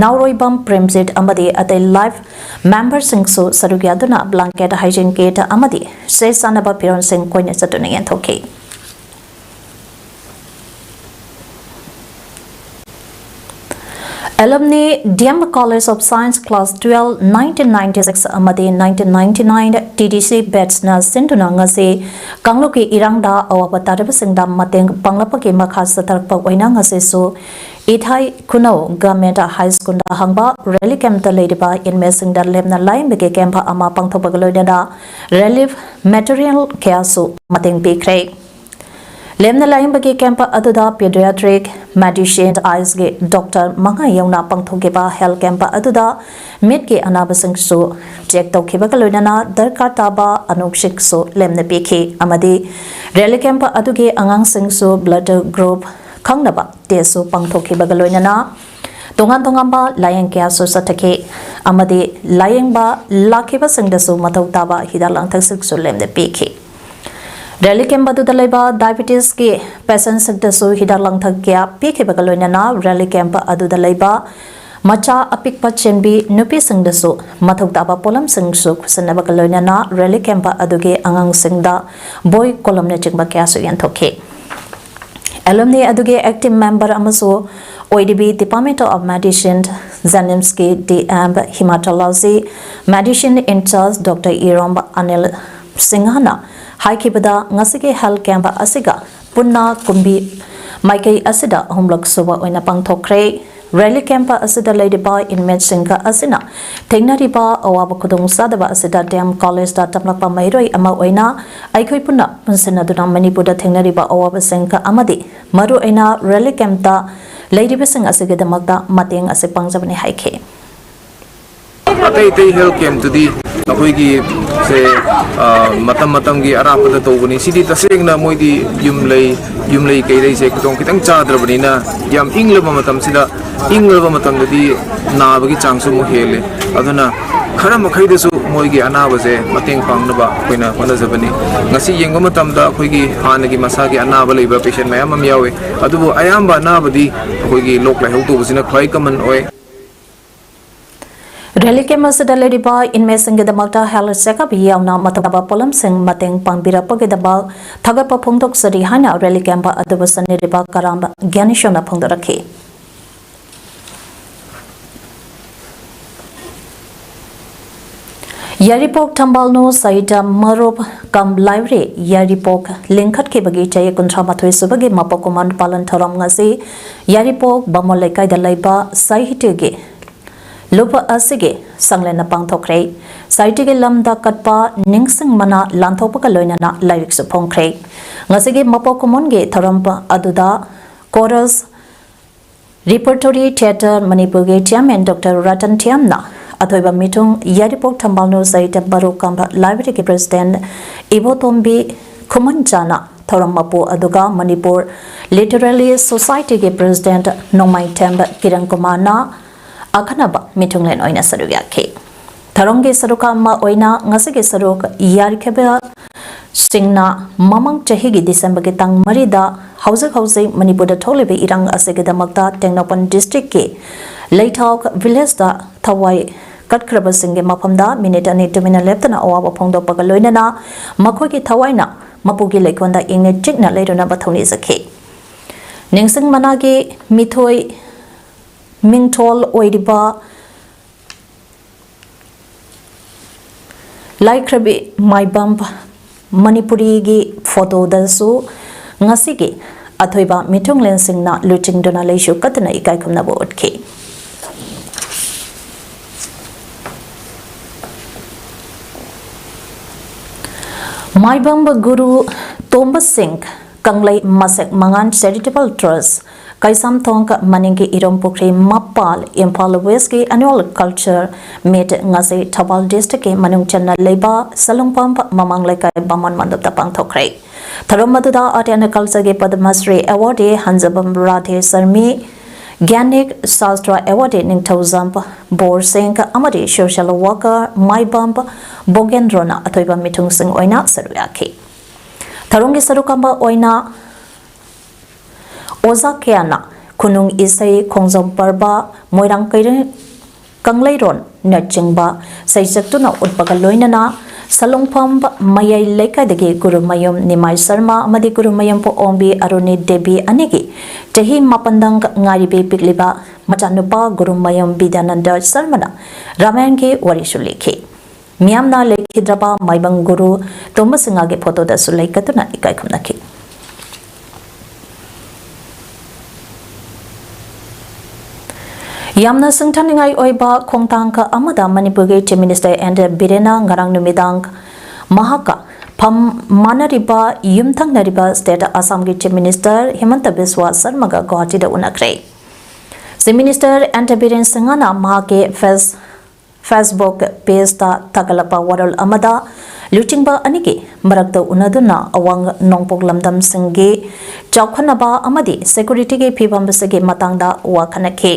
ꯅꯥꯎꯔꯣꯏꯕꯝ Premjit ꯑꯃꯗꯤ ꯑꯇꯩ ꯂꯥꯏꯐ ꯃꯦꯝꯕꯔꯁꯤꯡꯁꯨ ꯁꯔꯨꯛ ꯌꯥꯗꯨꯅ ꯕ꯭ꯂꯥꯡꯀꯦꯠ, ꯍꯥꯏꯖꯤꯟ ꯀꯤꯠ ꯑꯃꯗꯤ ꯁꯦꯠ ꯆꯥꯅꯕ ꯐꯤꯔꯣꯜꯁꯤꯡ ꯀꯣꯏꯅ ꯆꯠꯇꯨꯅ ꯌꯦꯟꯊꯣꯛꯈꯤ꯫ Alumni D M College of Science Class twelve nineteen ninety-six ꯑꯃꯗꯤ nineteen ninety-nine T D C batch ꯅ ꯁꯤꯟꯗꯨꯅ ꯉꯁꯤ ꯀꯥꯡꯂꯨꯞꯀꯤ ꯏꯔꯥꯡꯗ ꯑꯋꯥꯕ ꯇꯥꯔꯕꯁꯤꯡꯗ ꯃꯇꯦꯡ ꯄꯥꯡꯂꯛꯄꯒꯤ ꯃꯈꯥ ꯆꯠꯊꯔꯛꯄ ꯑꯣꯏꯅ ꯉꯁꯤꯁꯨ ꯏꯊꯥꯏ ꯈꯨꯅꯧ Government High School ꯗ ꯍꯥꯡꯕ ꯔꯤꯂꯤꯐ ꯀꯦꯝꯞꯇ ꯂꯩꯔꯤꯕ ꯏꯟꯃꯦꯠꯁꯤꯡꯗ ꯂꯦꯝꯅ ꯂꯥꯏꯌꯦꯡꯕꯒꯤ ꯀꯦꯝꯞ ꯑꯃ ꯄꯥꯡꯊꯣꯛꯄꯒ ꯂꯣꯏꯅꯅ ꯔꯤꯂꯤꯐ ꯃꯦꯇꯔꯤꯌꯦꯜ ꯀꯌꯥꯁꯨ ꯃꯇꯦꯡ ꯄꯤꯈ꯭ꯔꯦ꯫ ꯂꯦꯝꯅ ꯂꯥꯏꯌꯦꯡꯕꯒꯤ ꯀꯦꯝꯞ ꯑꯗꯨꯗ ꯄꯤꯗꯤꯌꯥꯇ꯭ꯔꯤꯛ, ꯃꯦꯗꯤꯁꯤꯟ, ꯑꯥꯏꯁꯀꯤ ꯗꯣꯛꯇꯔ ꯃꯉꯥ ꯌꯥꯎꯅ ꯄꯥꯡꯊꯣꯛꯈꯤꯕ ꯍꯦꯜꯊ ꯀꯦꯝꯞ ꯑꯗꯨꯗ ꯃꯤꯠꯀꯤ ꯑꯅꯥꯕꯁꯤꯡꯁꯨ ꯆꯦꯛ ꯇꯧꯈꯤꯕꯒ ꯂꯣꯏꯅꯅ ꯗꯔꯀꯥꯔ ꯇꯥꯕ ꯑꯅꯣꯛꯁꯤꯡꯁꯨ ꯂꯦꯝꯅ ꯄꯤꯈꯤ ꯑꯃꯗꯤ ꯔꯤꯂꯤꯐ ꯀꯦꯝꯞ ꯑꯗꯨꯒꯤ ꯑꯉꯥꯡꯁꯤꯡꯁꯨ ꯕ꯭ꯂꯗ ꯒ꯭ꯔꯨꯞ ꯈꯪꯅꯕ ꯇꯦꯁꯁꯨ ꯄꯥꯡꯊꯣꯛꯈꯤꯕꯒ ꯂꯣꯏꯅꯅ ꯇꯣꯉꯥꯟ ꯇꯣꯉꯥꯟꯕ ꯂꯥꯏꯌꯦꯡ ꯀꯌꯥꯁꯨ ꯆꯠꯊꯈꯤ ꯑꯃꯗꯤ ꯂꯥꯏꯌꯦꯡꯕ ꯂꯥꯛꯈꯤꯕꯁꯤꯡꯗꯁꯨ ꯃꯊꯧ ꯇꯥꯕ ꯍꯤꯗꯥꯛ ꯂꯥꯡꯊꯛꯁꯤꯡꯁꯨ ꯂꯦꯝꯅ ꯄꯤꯈꯤ꯫ ꯔꯤꯂꯤꯐ ꯀꯦꯝꯞ ꯑꯗꯨꯗ ꯂꯩꯕ ꯗꯥꯏꯕꯤꯇꯤꯁꯀꯤ ꯄꯦꯁꯦꯟꯁꯤꯡꯗꯁꯨ ꯍꯤꯗꯥꯛ ꯂꯥꯡꯊꯛ ꯀꯌꯥ ꯄꯤꯈꯤꯕꯒ ꯂꯣꯏꯅꯅ ꯔꯤꯂꯤꯐ ꯀꯦꯝꯞ ꯑꯗꯨꯗ ꯂꯩꯕ ꯃꯆꯥ ꯑꯄꯤꯛꯄ ꯆꯦꯟꯕꯤ ꯅꯨꯄꯤꯁꯤꯡꯗꯁꯨ ꯃꯊꯧ ꯇꯥꯕ ꯄꯣꯠꯂꯝꯁꯤꯡꯁꯨ ꯈꯨꯠꯁꯤꯟꯅꯕꯒ ꯂꯣꯏꯅꯅ ꯔꯦꯂꯤ ꯀꯦꯝꯞ ꯑꯗꯨꯒꯤ ꯑꯉꯥꯡꯁꯤꯡꯗ ꯕꯣꯏ, ꯀꯣꯂꯝꯅꯆꯤꯡꯕ ꯀꯌꯥꯁꯨ ꯌꯦꯟꯊꯣꯛꯈꯤ꯫ ꯑꯦꯂꯨꯝꯅꯤ ꯑꯗꯨꯒꯤ ꯑꯦꯛꯇꯤꯡ ꯃꯦꯝꯕꯔ ꯑꯃꯁꯨ ꯑꯣꯏꯔꯤꯕꯤ Department of Medicine, JNIMSꯀꯤ D M Hematology, Medicine in Charge Doctor ꯏꯔꯣꯝꯕ ꯑꯅꯤꯜ ꯁꯤꯡꯍꯅ ꯍꯥꯏꯈꯤꯕꯗ, ꯉꯁꯤꯒꯤ ꯍꯦꯜꯊ ꯀꯦꯝꯞ ꯑꯁꯤꯒ ꯄꯨꯟꯅ ꯀꯨꯝꯕꯤ ꯃꯥꯏꯀꯩ ꯑꯁꯤꯗ ꯑꯍꯨꯝꯂꯛ ꯁꯨꯕ ꯑꯣꯏꯅ ꯄꯥꯡꯊꯣꯛꯈ꯭ꯔꯦ꯫ ꯔꯦꯂꯤ ꯀꯦꯝꯞ ꯑꯁꯤꯗ ꯂꯩꯔꯤꯕ ꯏꯟꯃꯦꯠꯁꯤꯡꯒ ꯑꯁꯤꯅ ꯊꯦꯡꯅꯔꯤꯕ ꯑꯋꯥꯕ ꯈꯨꯗꯣꯡꯆꯥꯗꯕ ꯑꯁꯤꯗ D M ꯀꯣꯂꯦꯖꯇ ꯇꯝꯂꯛꯄ ꯃꯍꯩꯔꯣꯏ ꯑꯃ ꯑꯣꯏꯅ ꯑꯩꯈꯣꯏ ꯄꯨꯟꯅ ꯄꯨꯟꯁꯤꯟꯅꯗꯨꯅ ꯃꯅꯤꯄꯨꯔꯗ ꯊꯦꯡꯅꯔꯤꯕ ꯑꯋꯥꯕꯁꯤꯡꯒ ꯑꯃꯗꯤ ꯃꯔꯨꯑꯣꯏꯅ ꯔꯦꯂꯤ ꯀꯦꯝꯞꯇ ꯂꯩꯔꯤꯕꯁꯤꯡ ꯑꯁꯤꯒꯤꯗꯃꯛꯇ ꯃꯇꯦꯡ ꯑꯁꯤ ꯄꯥꯡꯖꯕꯅꯤ ꯍꯥꯏꯈꯤ꯫ ꯑꯇꯩ ꯑꯇꯩ ꯍꯦꯜꯊ ꯀꯦꯝꯞꯇꯨꯗꯤ ꯑꯩꯈꯣꯏꯒꯤ ꯁꯦ, ꯑ, ꯃꯇꯝ ꯃꯇꯝꯒꯤ ꯑꯔꯥꯞꯄꯗ ꯇꯧꯕꯅꯤ꯫ ꯁꯤꯗꯤ ꯇꯁꯦꯡꯅ ꯃꯣꯏꯗꯤ ꯌꯨꯝ ꯂꯩ, ꯌꯨꯝ ꯂꯩ ꯀꯩ ꯂꯩꯁꯦ ꯈꯨꯗꯣꯡ ꯈꯤꯇꯪ ꯆꯥꯗ꯭ꯔꯕꯅꯤꯅ, ꯌꯥꯝ ꯏꯪꯂꯕ ꯃꯇꯝꯁꯤꯗ, ꯏꯪꯂꯕ ꯃꯇꯝꯗꯗꯤ ꯅꯥꯕꯒꯤ ꯆꯥꯡꯁꯨ ꯑꯃꯨꯛ ꯍꯦꯜꯂꯦ꯫ ꯑꯗꯨꯅ ꯈꯔ ꯃꯈꯩꯗꯁꯨ ꯃꯣꯏꯒꯤ ꯑꯅꯥꯕꯁꯦ ꯃꯇꯦꯡ ꯄꯥꯡꯅꯕ ꯑꯩꯈꯣꯏꯅ ꯍꯣꯠꯅꯖꯕꯅꯤ꯫ ꯉꯁꯤ ꯌꯦꯡꯕ ꯃꯇꯝꯗ ꯑꯩꯈꯣꯏꯒꯤ ꯍꯥꯟꯅꯒꯤ ꯃꯁꯥꯒꯤ ꯑꯅꯥꯕ ꯂꯩꯕ ꯄꯦꯁꯦꯟ ꯃꯌꯥꯝ ꯑꯃ ꯌꯥꯎꯋꯤ, ꯑꯗꯨꯕꯨ ꯑꯌꯥꯝꯕ ꯑꯅꯥꯕꯗꯤ ꯑꯩꯈꯣꯏꯒꯤ ꯂꯣꯛ ꯂꯥꯏꯍꯧ ꯇꯧꯕꯁꯤꯅ ꯈ꯭ꯋꯥꯏ ꯀꯃꯟ ꯑꯣꯏ꯫ ꯔꯦꯂꯤ ꯀꯦꯝꯞ ꯑꯁꯤꯗ ꯂꯩꯔꯤꯕ ꯏꯟꯃꯦꯠꯁꯤꯡꯒꯤꯗꯃꯛꯇ ꯍꯦꯜꯊ ꯆꯦꯛꯑꯞ ꯌꯥꯎꯅ ꯃꯊꯧ ꯇꯥꯕ ꯄꯣꯠꯂꯝꯁꯤꯡ ꯃꯇꯦꯡ ꯄꯥꯡꯕꯤꯔꯛꯄꯒꯤꯗꯃꯛ ꯊꯥꯒꯠꯄ ꯐꯣꯡꯗꯣꯛꯆꯔꯤ ꯍꯥꯏꯅ ꯔꯦꯂꯤ ꯀꯦꯝꯞ ꯑꯗꯨꯕꯨ ꯁꯤꯟꯅꯔꯤꯕ ꯀꯔꯥꯝꯕ ꯒ꯭ꯌꯥꯅꯤꯁꯣꯅ ꯐꯣꯡꯗꯣꯔꯛꯈꯤ꯫ ꯌꯥꯏꯔꯤꯄꯣꯛ ꯊꯝꯕꯥꯜꯅꯨ ꯁꯥꯍꯤꯇ꯭ꯌ ꯃꯔꯨꯞ ꯀꯝ ꯂꯥꯏꯕ꯭ꯔꯦꯔꯤ ꯌꯥꯏꯔꯤꯄꯣꯛ ꯂꯤꯡꯈꯠꯈꯤꯕꯒꯤ ꯆꯍꯤ ꯀꯨꯟꯊ꯭ꯔꯥ ꯃꯥꯊꯣꯏ ꯁꯨꯕꯒꯤ ꯃꯄꯣꯛ ꯀꯨꯝꯑꯣꯟ ꯄꯥꯂꯟ ꯊꯧꯔꯝ ꯉꯁꯤ ꯌꯥꯏꯔꯤꯄꯣꯛ ꯕꯥꯃꯣꯟ ꯂꯩꯀꯥꯏꯗ ꯂꯩꯕ ꯁꯥꯍꯤꯇ꯭ꯌꯒꯤ ꯂꯨꯞ ꯑꯁꯤꯒꯤ ꯁꯪꯂꯦꯟꯅ ꯄꯥꯡꯊꯣꯛꯈ꯭ꯔꯦ꯫ ꯁꯥꯍꯤꯇ꯭ꯌꯒꯤ ꯂꯝꯗ ꯀꯠꯄ ꯅꯤꯡꯁꯤꯡ ꯃꯅꯥ ꯂꯥꯟꯊꯣꯛꯄꯒ ꯂꯣꯏꯅꯅ ꯂꯥꯏꯔꯤꯛꯁꯨ ꯐꯣꯡꯈ꯭ꯔꯦ꯫ ꯉꯁꯤꯒꯤ ꯃꯄꯣꯛ ꯀꯨꯝꯑꯣꯟꯒꯤ ꯊꯧꯔꯝ ꯑꯗꯨꯗ ꯀꯣꯔꯁ ꯔꯤꯄꯔꯇꯣꯔꯤ ꯊꯤꯌꯦꯇꯔ ꯃꯅꯤꯄꯨꯔꯒꯤ ꯆꯤꯌꯥꯔꯃꯦꯟ ꯗꯣꯛꯇꯔ ꯔꯇꯟ ꯊꯤꯌꯥꯝꯅ ꯑꯊꯣꯏꯕ ꯃꯤꯊꯨꯡ, ꯌꯥꯏꯔꯤꯄꯣꯛ ꯊꯝꯕꯥꯜꯅꯨ ꯁꯥꯍꯤꯇ꯭ꯌ ꯃꯔꯨꯞ ꯀꯝ ꯂꯥꯏꯕ꯭ꯔꯦꯔꯤꯒꯤ ꯄ꯭ꯔꯦꯁꯤꯗꯦꯟꯠ ꯏꯕꯣꯇꯣꯝꯕꯤ ꯈꯨꯃꯟꯆꯥꯅ ꯊꯧꯔꯝ ꯃꯄꯨ ꯑꯗꯨꯒ ꯃꯅꯤꯄꯨꯔ ꯂꯤꯇꯔꯦꯔꯤ ꯁꯣꯁꯥꯏꯇꯤꯒꯤ ꯄ꯭ꯔꯦꯁꯤꯗꯦꯟꯠ ꯅꯣꯡꯃꯥꯏꯊꯦꯝ ꯀꯤꯔꯟ ꯀꯨꯃꯥꯔꯅ ꯑꯈꯟꯅꯕ ꯃꯤꯊꯨꯡꯂꯦꯟ ꯑꯣꯏꯅ ꯁꯔꯨꯛ ꯌꯥꯈꯤ꯫ ꯊꯧꯔꯝꯒꯤ ꯁꯔꯨꯛ ꯑꯃ ꯑꯣꯏꯅ ꯉꯁꯤꯒꯤ ꯁꯔꯨꯛ ꯌꯥꯈꯤꯕꯁꯤꯡꯅ ꯃꯃꯥꯡ ꯆꯍꯤꯒꯤ ꯗꯤꯁꯦꯝꯕꯔꯒꯤ ꯇꯥꯡ ꯃꯔꯤꯗ ꯍꯧꯖꯤꯛ ꯍꯧꯖꯤꯛ ꯃꯅꯤꯄꯨꯔꯗ ꯊꯣꯛꯂꯤꯕ ꯏꯔꯥꯡ ꯑꯁꯤꯒꯤꯗꯃꯛꯇ ꯇꯦꯡꯅꯧꯄꯜ district ꯀꯤ ꯂꯩꯊꯥꯎ village ꯇ ꯊꯋꯥꯏ ꯀꯠꯈ꯭ꯔꯕꯁꯤꯡꯒꯤ ꯃꯐꯝꯗ minute ꯑꯅꯤ ꯇꯨꯃꯤꯟꯅ ꯂꯦꯞꯇꯅ ꯑꯋꯥꯕ ꯐꯣꯡꯗꯣꯛꯄꯒ ꯂꯣꯏꯅꯅ ꯃꯈꯣꯏꯒꯤ ꯊꯋꯥꯏꯅ ꯃꯄꯨꯒꯤ ꯂꯩꯀꯣꯜꯗ ꯏꯪꯅ ꯆꯤꯛꯅ ꯂꯩꯔꯨꯅꯕ ꯊꯧꯅꯤꯖꯈꯤ꯫ ꯅꯤꯡꯁꯤꯡ ꯃꯅꯥꯒꯤ ꯃꯤꯊꯣꯏ ꯃꯤꯡꯊꯣꯜ ꯑꯣꯏꯔꯤꯕ ꯂꯥꯏꯈ꯭ꯔꯕꯤ ꯃꯥꯏꯕꯝ ꯃꯅꯤꯄꯨꯔꯤꯒꯤ photo ꯗꯁꯨ ꯉꯁꯤꯒꯤ ꯑꯊꯣꯏꯕ ꯃꯤꯊꯨꯡꯂꯦꯟꯁꯤꯡꯅ ꯂꯨꯆꯤꯡꯗꯨꯅ ꯂꯩꯁꯨ ꯀꯠꯇꯨꯅ ꯏꯀꯥꯏ ꯈꯨꯝꯅꯕ ꯎꯠꯈꯤ꯫ ꯃꯥꯏꯕꯝ ꯒꯨꯔꯨ ꯇꯣꯝꯕ ꯁꯤꯡ ꯀꯪꯂꯩ ꯃꯁꯦꯛ ꯃꯉꯥꯟ Charitable Trust, ꯀꯩꯁꯥꯝꯊꯣꯡ ꯃꯅꯤꯡꯒꯤ ꯏꯔꯣꯝ ꯄꯨꯈ꯭ꯔꯤ ꯃꯄꯥꯜ, ꯏꯝꯐꯥꯜ West ꯀꯤ annual culture meet ꯉꯁꯤ ꯊꯧꯕꯥꯜ district ꯀꯤ ꯃꯅꯨꯡ ꯆꯟꯅ ꯂꯩꯕ ꯁꯂꯨꯡꯐꯝ ꯃꯃꯥꯡ ꯂꯩꯀꯥꯏ ꯕꯥꯃꯣꯟ ꯃꯟꯗꯞꯇ ꯄꯥꯡꯊꯣꯛꯈ꯭ꯔꯦ꯫ ꯊꯧꯔꯝ ꯑꯗꯨꯗ Art and Culture ꯒꯤ ꯄꯗꯃ ꯁ꯭ꯔꯤ awardee ꯍꯟꯖꯕꯝ ꯔꯥꯙꯦ ꯁꯔꯃꯤ, ꯒ꯭ꯌꯥꯅꯤꯛ ꯁꯥꯁꯇ꯭ꯔ awardee ꯅꯤꯡꯊꯧꯖꯝ ꯕꯣꯔ ꯁꯤꯡ ꯑꯃꯗꯤ social worker ꯃꯥꯏꯕꯝ ꯕꯣꯒꯦꯟꯗ꯭ꯔꯣꯅ ꯑꯊꯣꯏꯕ ꯃꯤꯊꯨꯡꯁꯤꯡ ꯑꯣꯏꯅ ꯁꯔꯨꯛ ꯌꯥꯈꯤ꯫ ꯊꯧꯔꯝꯒꯤ ꯁꯔꯨꯛ ꯈꯝꯕ ꯑꯣꯏꯅ ꯑꯣꯖꯥ ꯀꯌꯥꯅ ꯈꯨꯅꯨꯡ ꯏꯁꯩ, ꯈꯣꯡꯖꯣꯝ ꯄꯔꯕ, ꯃꯣꯏꯔꯥꯡ ꯀꯩꯔꯦ-, ꯀꯪꯂꯩꯔꯣꯟꯅꯆꯤꯡꯕ ꯁꯩꯁꯛꯇꯨꯅ ꯎꯠꯄꯒ ꯂꯣꯏꯅꯅ ꯁꯂꯨꯡꯐꯝ ꯃꯌꯥꯏ ꯂꯩꯀꯥꯏꯗꯒꯤ ꯒꯨꯔꯨꯃꯌꯨꯝ ꯅꯤꯃꯥꯏ ꯁꯔꯃ ꯑꯃꯗꯤ ꯒꯨꯔꯨꯃꯌꯨꯝ ꯄꯣꯛꯑꯣꯝꯕꯤ ꯑꯔꯨꯅꯤ ꯗꯦꯕꯤ ꯑꯅꯤꯒꯤ ꯆꯍꯤ ꯃꯥꯄꯟꯗꯪ ꯉꯥꯏꯔꯤꯕꯤ ꯄꯤꯛꯂꯤꯕ ꯃꯆꯥꯅꯨꯄꯥ ꯒꯨꯔꯨꯃꯌꯨꯝ ꯕꯤꯗ꯭ꯌꯥꯅꯟꯗ ꯁꯔꯃꯅ ꯔꯥꯃꯥꯌꯟꯒꯤ ꯋꯥꯔꯤꯁꯨ ꯂꯤꯈꯤ꯫ ꯃꯤꯌꯥꯝꯅ ꯂꯩꯈꯤꯗ꯭ꯔꯕ ꯃꯥꯏꯕꯝ ꯒꯨꯔꯨ ꯇꯣꯝꯕ ꯁꯤꯡꯍꯒꯤ photo ꯗꯁꯨ ꯂꯩ ꯀꯠꯇꯨꯅ ꯏꯀꯥꯏ ꯈꯨꯝꯅꯈꯤ꯫ ꯌꯥꯝꯅ ꯁꯤꯡꯊꯥꯅꯤꯡꯉꯥꯏ ꯑꯣꯏꯕ ꯈꯣꯡꯊꯥꯡ ꯑꯃꯗ ꯃꯅꯤꯄꯨꯔꯒꯤ Chief Minister ꯑꯦꯟ ꯕꯤꯔꯦꯟꯅ ꯉꯔꯥꯡ ꯅꯨꯃꯤꯗꯥꯡ ꯃꯍꯥꯛꯀ ꯐꯝ ꯃꯥꯟꯅꯔꯤꯕ ꯌꯨꯝꯊꯪꯅꯔꯤꯕ state ꯑꯁꯥꯝꯒꯤ Chief Minister ꯍꯤꯃꯟꯇ ꯕꯤꯁ꯭ꯋꯥ ꯁꯔꯃꯒ ꯒꯨꯋꯥꯍꯥꯇꯤꯗ ꯎꯅꯈ꯭ꯔꯦ꯫ Chief Minister ꯑꯦꯟ ꯕꯤꯔꯦꯟ ꯁꯤꯡꯍꯅ ꯃꯍꯥꯛꯀꯤ face-, Facebook page ꯇ ꯊꯥꯒꯠꯂꯛꯄ ꯋꯥꯔꯣꯜ ꯑꯃꯗ ꯂꯨꯆꯤꯡꯕ ꯑꯅꯤꯒꯤ ꯃꯔꯛꯇ ꯎꯅꯗꯨꯅ ꯑꯋꯥꯡ ꯅꯣꯡꯄꯣꯛ ꯂꯝꯗꯝꯁꯤꯡꯒꯤ ꯆꯥꯎꯈꯠꯅꯕ ꯑꯃꯗꯤ security ꯒꯤ ꯐꯤꯕꯝ ꯑꯁꯤꯒꯤ ꯃꯇꯥꯡꯗ ꯋꯥ ꯈꯟꯅꯈꯤ꯫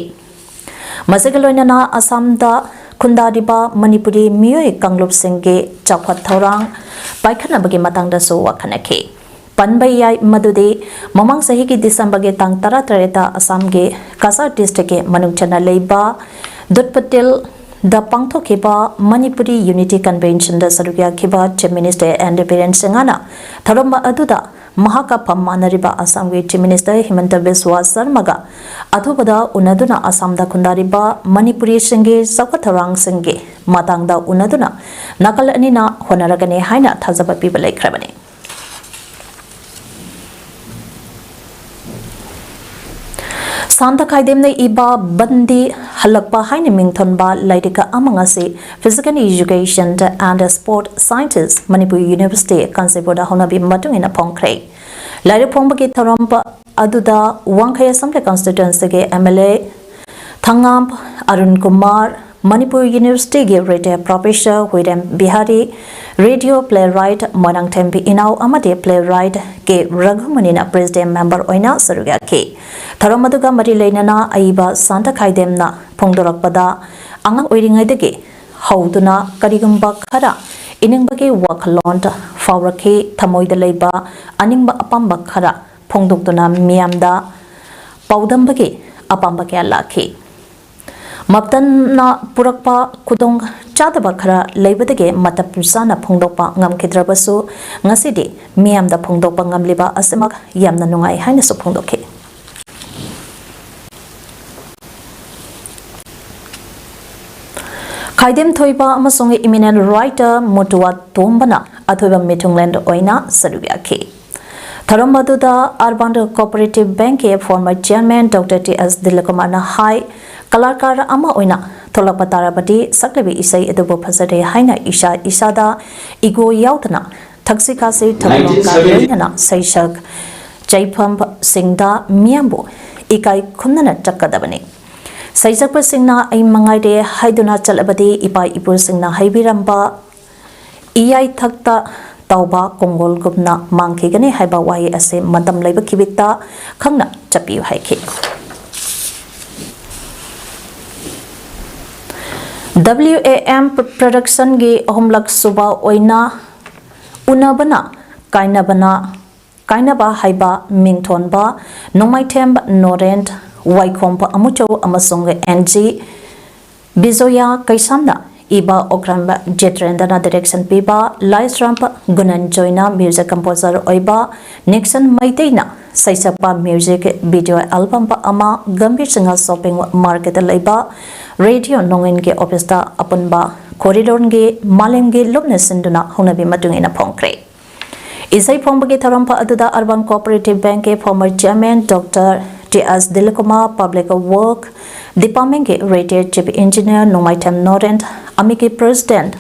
ꯃꯁꯤꯒ ꯂꯣꯏꯅꯅ ꯑꯁꯥꯝꯗ ꯈꯨꯟꯗꯥꯔꯤꯕ ꯃꯅꯤꯄꯨꯔꯤ ꯃꯤꯑꯣꯏ ꯀꯥꯡꯂꯨꯞꯁꯤꯡꯒꯤ ꯆꯥꯎꯈꯠ ꯊꯧꯔꯥꯡ ꯄꯥꯏꯈꯠꯅꯕꯒꯤ ꯃꯇꯥꯡꯗꯁꯨ ꯋꯥ ꯈꯟꯅꯈꯤ꯫ ꯄꯟꯕ ꯌꯥꯏ ꯃꯗꯨꯗꯤ ꯃꯃꯥꯡ ꯆꯍꯤꯒꯤ ꯗꯤꯁꯦꯝꯕꯔꯒꯤ ꯇꯥꯡ ꯇꯔꯥꯇꯔꯦꯠꯇ ꯑꯁꯥꯝꯒꯤ ꯀꯁꯥꯔ ꯗꯤꯁꯇ꯭ꯔꯤꯛꯀꯤ ꯃꯅꯨꯡ ꯆꯟꯅ ꯂꯩꯕ ꯗꯨꯠꯄꯇꯤꯜꯗ ꯄꯥꯡꯊꯣꯛꯈꯤꯕ ꯃꯅꯤꯄꯨꯔꯤ ꯌꯨꯅꯤꯇꯤ ꯀꯟꯚꯦꯟꯁꯟꯗ ꯁꯔꯨꯛ ꯌꯥꯈꯤꯕ ꯆꯤꯐ ꯃꯤꯅꯤꯁꯇꯔ ꯑꯦꯟ ꯕꯤꯔꯦꯟ ꯁꯤꯡꯍꯅ ꯊꯧꯔꯝ ꯑꯗꯨꯗ ꯃꯍꯥꯛꯀ ꯐꯝ ꯃꯥꯟꯅꯔꯤꯕ ꯑꯁꯥꯝꯒꯤ ꯆꯤꯐ ꯃꯤꯅꯤꯁꯇꯔ ꯍꯤꯃꯟꯇ ꯕꯤꯁ꯭ꯋꯥ ꯁꯔꯃꯒ ꯑꯊꯨꯕꯗ ꯎꯅꯗꯨꯅ ꯑꯁꯥꯝꯗ ꯈꯨꯟꯗꯥꯔꯤꯕ ꯃꯅꯤꯄꯨꯔꯤꯁꯤꯡꯒꯤ ꯆꯥꯎꯈꯠ ꯊꯧꯔꯥꯡꯁꯤꯡꯒꯤ ꯃꯇꯥꯡꯗ ꯎꯅꯗꯨꯅ ꯅꯥꯀꯜ ꯑꯅꯤꯅ ꯍꯣꯠꯅꯔꯒꯅꯤ ꯍꯥꯏꯅ ꯊꯥꯖꯕ ꯄꯤꯕ ꯂꯩꯈ꯭ꯔꯕꯅꯤ꯫ ꯁꯥꯟꯇ ꯈꯥꯏꯗꯦꯝꯅ ꯏꯕ ꯕꯟꯗꯤ ꯍꯜꯂꯛꯄ ꯍꯥꯏꯅ ꯃꯤꯡꯊꯣꯟꯕ ꯂꯥꯏꯔꯤꯛ ꯑꯃ ꯉꯁꯤ Physical Education and Sport Scientist, Manipur University, ꯀꯥꯟꯆꯤꯄꯨꯔꯗ ꯍꯧꯅꯕꯤ ꯃꯇꯨꯡ ꯏꯟꯅ ꯐꯣꯡꯈ꯭ꯔꯦ꯫ ꯂꯥꯏꯔꯤꯛ ꯐꯣꯡꯕꯒꯤ ꯊꯧꯔꯝ ꯑꯗꯨꯗ ꯋꯥꯡꯈꯩ ꯑꯦꯁꯦꯝꯕ꯭ꯂꯤ ꯀꯟꯁꯇꯤꯇ꯭ꯋꯦꯟꯁꯤꯒꯤ M L A Thangam Arun Kumar, Manipur ꯌꯨꯅꯤꯚꯔꯁꯤꯇꯤꯒꯤ retired professor Huirem Bihari, radio playwright Moirangthem Inao ꯑꯃꯗꯤ ꯄ꯭ꯂꯦꯔꯥꯏꯠ ꯀꯦ ꯔꯘꯨꯃꯅꯤꯅ ꯄ꯭ꯔꯦꯁꯤꯗꯦꯟ ꯃꯦꯝꯕꯔ ꯑꯣꯏꯅ ꯁꯔꯨꯛ ꯌꯥꯈꯤ꯫ ꯊꯧꯔꯝ ꯑꯗꯨꯒ ꯃꯔꯤ ꯂꯩꯅꯅ ꯑꯏꯕ ꯁꯥꯟꯇ ꯈꯥꯏꯗꯦꯝꯅ ꯐꯣꯡꯗꯣꯔꯛꯄꯗ, ꯑꯉꯥꯡ ꯑꯣꯏꯔꯤꯉꯩꯗꯒꯤ ꯍꯧꯗꯨꯅ ꯀꯔꯤꯒꯨꯝꯕ ꯈꯔ ꯏꯅꯤꯡꯕꯒꯤ ꯋꯥꯈꯜꯂꯣꯟ ꯐꯥꯎꯔꯛꯈꯤ꯫ ꯊꯃꯣꯏꯗ ꯂꯩꯕ ꯑꯅꯤꯡꯕ ꯑꯄꯥꯝꯕ ꯈꯔ ꯐꯣꯡꯗꯣꯛꯇꯨꯅ ꯃꯤꯌꯥꯝꯗ ꯄꯥꯎꯗꯝꯕꯒꯤ ꯑꯄꯥꯝꯕ ꯀꯌꯥ ꯂꯥꯛꯈꯤ꯫ ꯃꯇꯝꯅ ꯄꯨꯔꯛꯄ ꯈꯨꯗꯣꯡ ꯆꯥꯗꯕ ꯈꯔ ꯂꯩꯕꯗꯒꯤ ꯃꯇꯝ ꯆꯥꯅ ꯐꯣꯡꯗꯣꯛꯄ ꯉꯝꯈꯤꯗ꯭ꯔꯕꯁꯨ, ꯉꯁꯤꯗꯤ ꯃꯤꯌꯥꯝꯗ ꯐꯣꯡꯗꯣꯛꯄ ꯉꯝꯂꯤꯕ ꯑꯁꯤꯃꯛ ꯌꯥꯝꯅ ꯅꯨꯡꯉꯥꯏ ꯍꯥꯏꯅꯁꯨ ꯐꯣꯡꯗꯣꯛꯈꯤ꯫ ꯈꯥꯏꯗꯦꯝ ꯊꯣꯏꯕ ꯑꯃꯁꯨꯡ eminent writer ꯃꯨꯇꯨꯋꯥ ꯇꯣꯝꯕꯅ ꯑꯊꯣꯏꯕ ꯃꯤꯊꯨꯡꯂꯦꯟ ꯑꯣꯏꯅ ꯁꯔꯨꯛ ꯌꯥꯈꯤ꯫ ꯊꯧꯔꯝ ꯑꯗꯨꯗ Urban Cooperative Bankꯀꯤ former chairman Doctor T S ꯗꯤꯂꯤꯞꯀꯨꯃꯥꯔꯅ ꯍꯥꯏ, ꯀꯂꯥꯀꯥꯔ ꯑꯃ ꯑꯣꯏꯅ ꯊꯣꯛꯂꯛꯄ ꯇꯥꯔꯕꯗꯤ ꯁꯛꯂꯤꯕ ꯏꯁꯩ ꯑꯗꯨꯕꯨ ꯐꯖꯔꯦ ꯍꯥꯏꯅ ꯏꯁꯥ ꯏꯁꯥꯗ ego ꯌꯥꯎꯗꯅ ꯊꯛꯁꯤ ꯈꯥꯁꯤ ꯊꯧꯒꯜꯂꯣꯟꯒ ꯂꯣꯏꯅꯅ ꯁꯩꯁꯛ ꯆꯩꯐꯝꯁꯤꯡꯗ ꯃꯤꯌꯥꯝꯕꯨ ꯏꯀꯥꯏ ꯈꯨꯝꯅꯅ ꯆꯠꯀꯗꯕꯅꯤ꯫ ꯁꯩꯁꯛꯄꯁꯤꯡꯅ ꯑꯩ ꯃꯉꯥꯏꯔꯦ ꯍꯥꯏꯗꯨꯅ ꯆꯠꯂꯕꯗꯤ ꯏꯄꯥ ꯏꯄꯨꯁꯤꯡꯅ ꯍꯩꯕꯤꯔꯝꯕ ꯏꯌꯥꯏꯊꯛꯇ ꯇꯧꯕ ꯀꯣꯡꯒꯣꯜꯒꯨꯝꯅ ꯃꯥꯡꯈꯤꯒꯅꯤ ꯍꯥꯏꯕ ꯋꯥꯍꯩ ꯑꯁꯤ ꯃꯇꯝ ꯂꯩꯕ ꯈꯤꯕꯤꯛꯇ ꯈꯪꯅ ꯆꯠꯄꯤꯌꯨ ꯍꯥꯏꯈꯤ꯫ W A M Productionꯒꯤ ꯑꯍꯨꯝꯂꯛ ꯁꯨꯕ ꯑꯣꯏꯅ ꯎꯅꯕꯅ ꯀꯥꯏꯅꯕꯅ ꯀꯥꯏꯅꯕ ꯍꯥꯏꯕ ꯃꯤꯡꯊꯣꯟꯕ ꯅꯣꯡꯃꯥꯏꯊꯦꯝ ꯅꯣꯔꯦꯟ, ꯋꯥꯏꯈꯣꯝ ꯑꯃꯨꯆꯧ ꯑꯃꯁꯨꯡ ꯑꯦꯟ ꯖꯤ ꯕꯤꯖꯣꯌꯥ ꯀꯩꯁꯥꯝꯅ ꯏꯕ ꯑꯣꯀ꯭ꯔꯝ ꯖꯤꯇꯦꯟꯗ꯭ꯔꯅ ꯗꯥꯏꯔꯦꯛꯁꯟ ꯄꯤꯕ, ꯂꯥꯏꯁ꯭ꯔꯝ ꯒꯨꯅꯟꯖꯣꯏꯅ ꯃ꯭ꯌꯨꯖꯤꯛ ꯀꯝꯄꯣꯖꯔ ꯑꯣꯏꯕ, ꯅꯤꯛꯁꯟ ꯃꯩꯇꯩꯅ ꯁꯩꯁꯛꯄ ꯃ꯭ꯌꯨꯖꯤꯛ ꯚꯤꯗꯤꯑꯣ ꯑꯦꯜꯕꯝ ꯑꯃ, ꯒꯝꯚꯤꯔ ꯁꯤꯡꯍ ꯁꯣꯞꯄꯤꯡ ꯃꯥꯔꯀꯦꯠꯇ ꯂꯩꯕ ꯔꯦꯗꯤꯑꯣ ꯅꯣꯡꯏꯟꯒꯤ ꯑꯣꯐꯤꯁꯇ ꯑꯄꯨꯟꯕ ꯀꯣꯔꯤꯗꯣꯔꯒꯤ ꯃꯥꯂꯦꯝꯒꯤ ꯂꯨꯞꯅ ꯁꯤꯟꯗꯨꯅ ꯍꯧꯅꯕꯤ ꯃꯇꯨꯡ ꯏꯟꯅ ꯐꯣꯡꯈ꯭ꯔꯦ꯫ ꯏꯁꯩ ꯐꯣꯡꯕꯒꯤ ꯊꯧꯔꯝ ꯑꯗꯨꯗ Urban Cooperative Bank ꯀꯤ former chairman Doctor T S Dilip Kumar, Public Work Department ꯀꯤ retired chief engineer ꯅꯣꯡꯃꯥꯏꯊꯦꯝ ꯅꯣꯔꯦꯟ, ꯑꯃꯤꯀꯤ president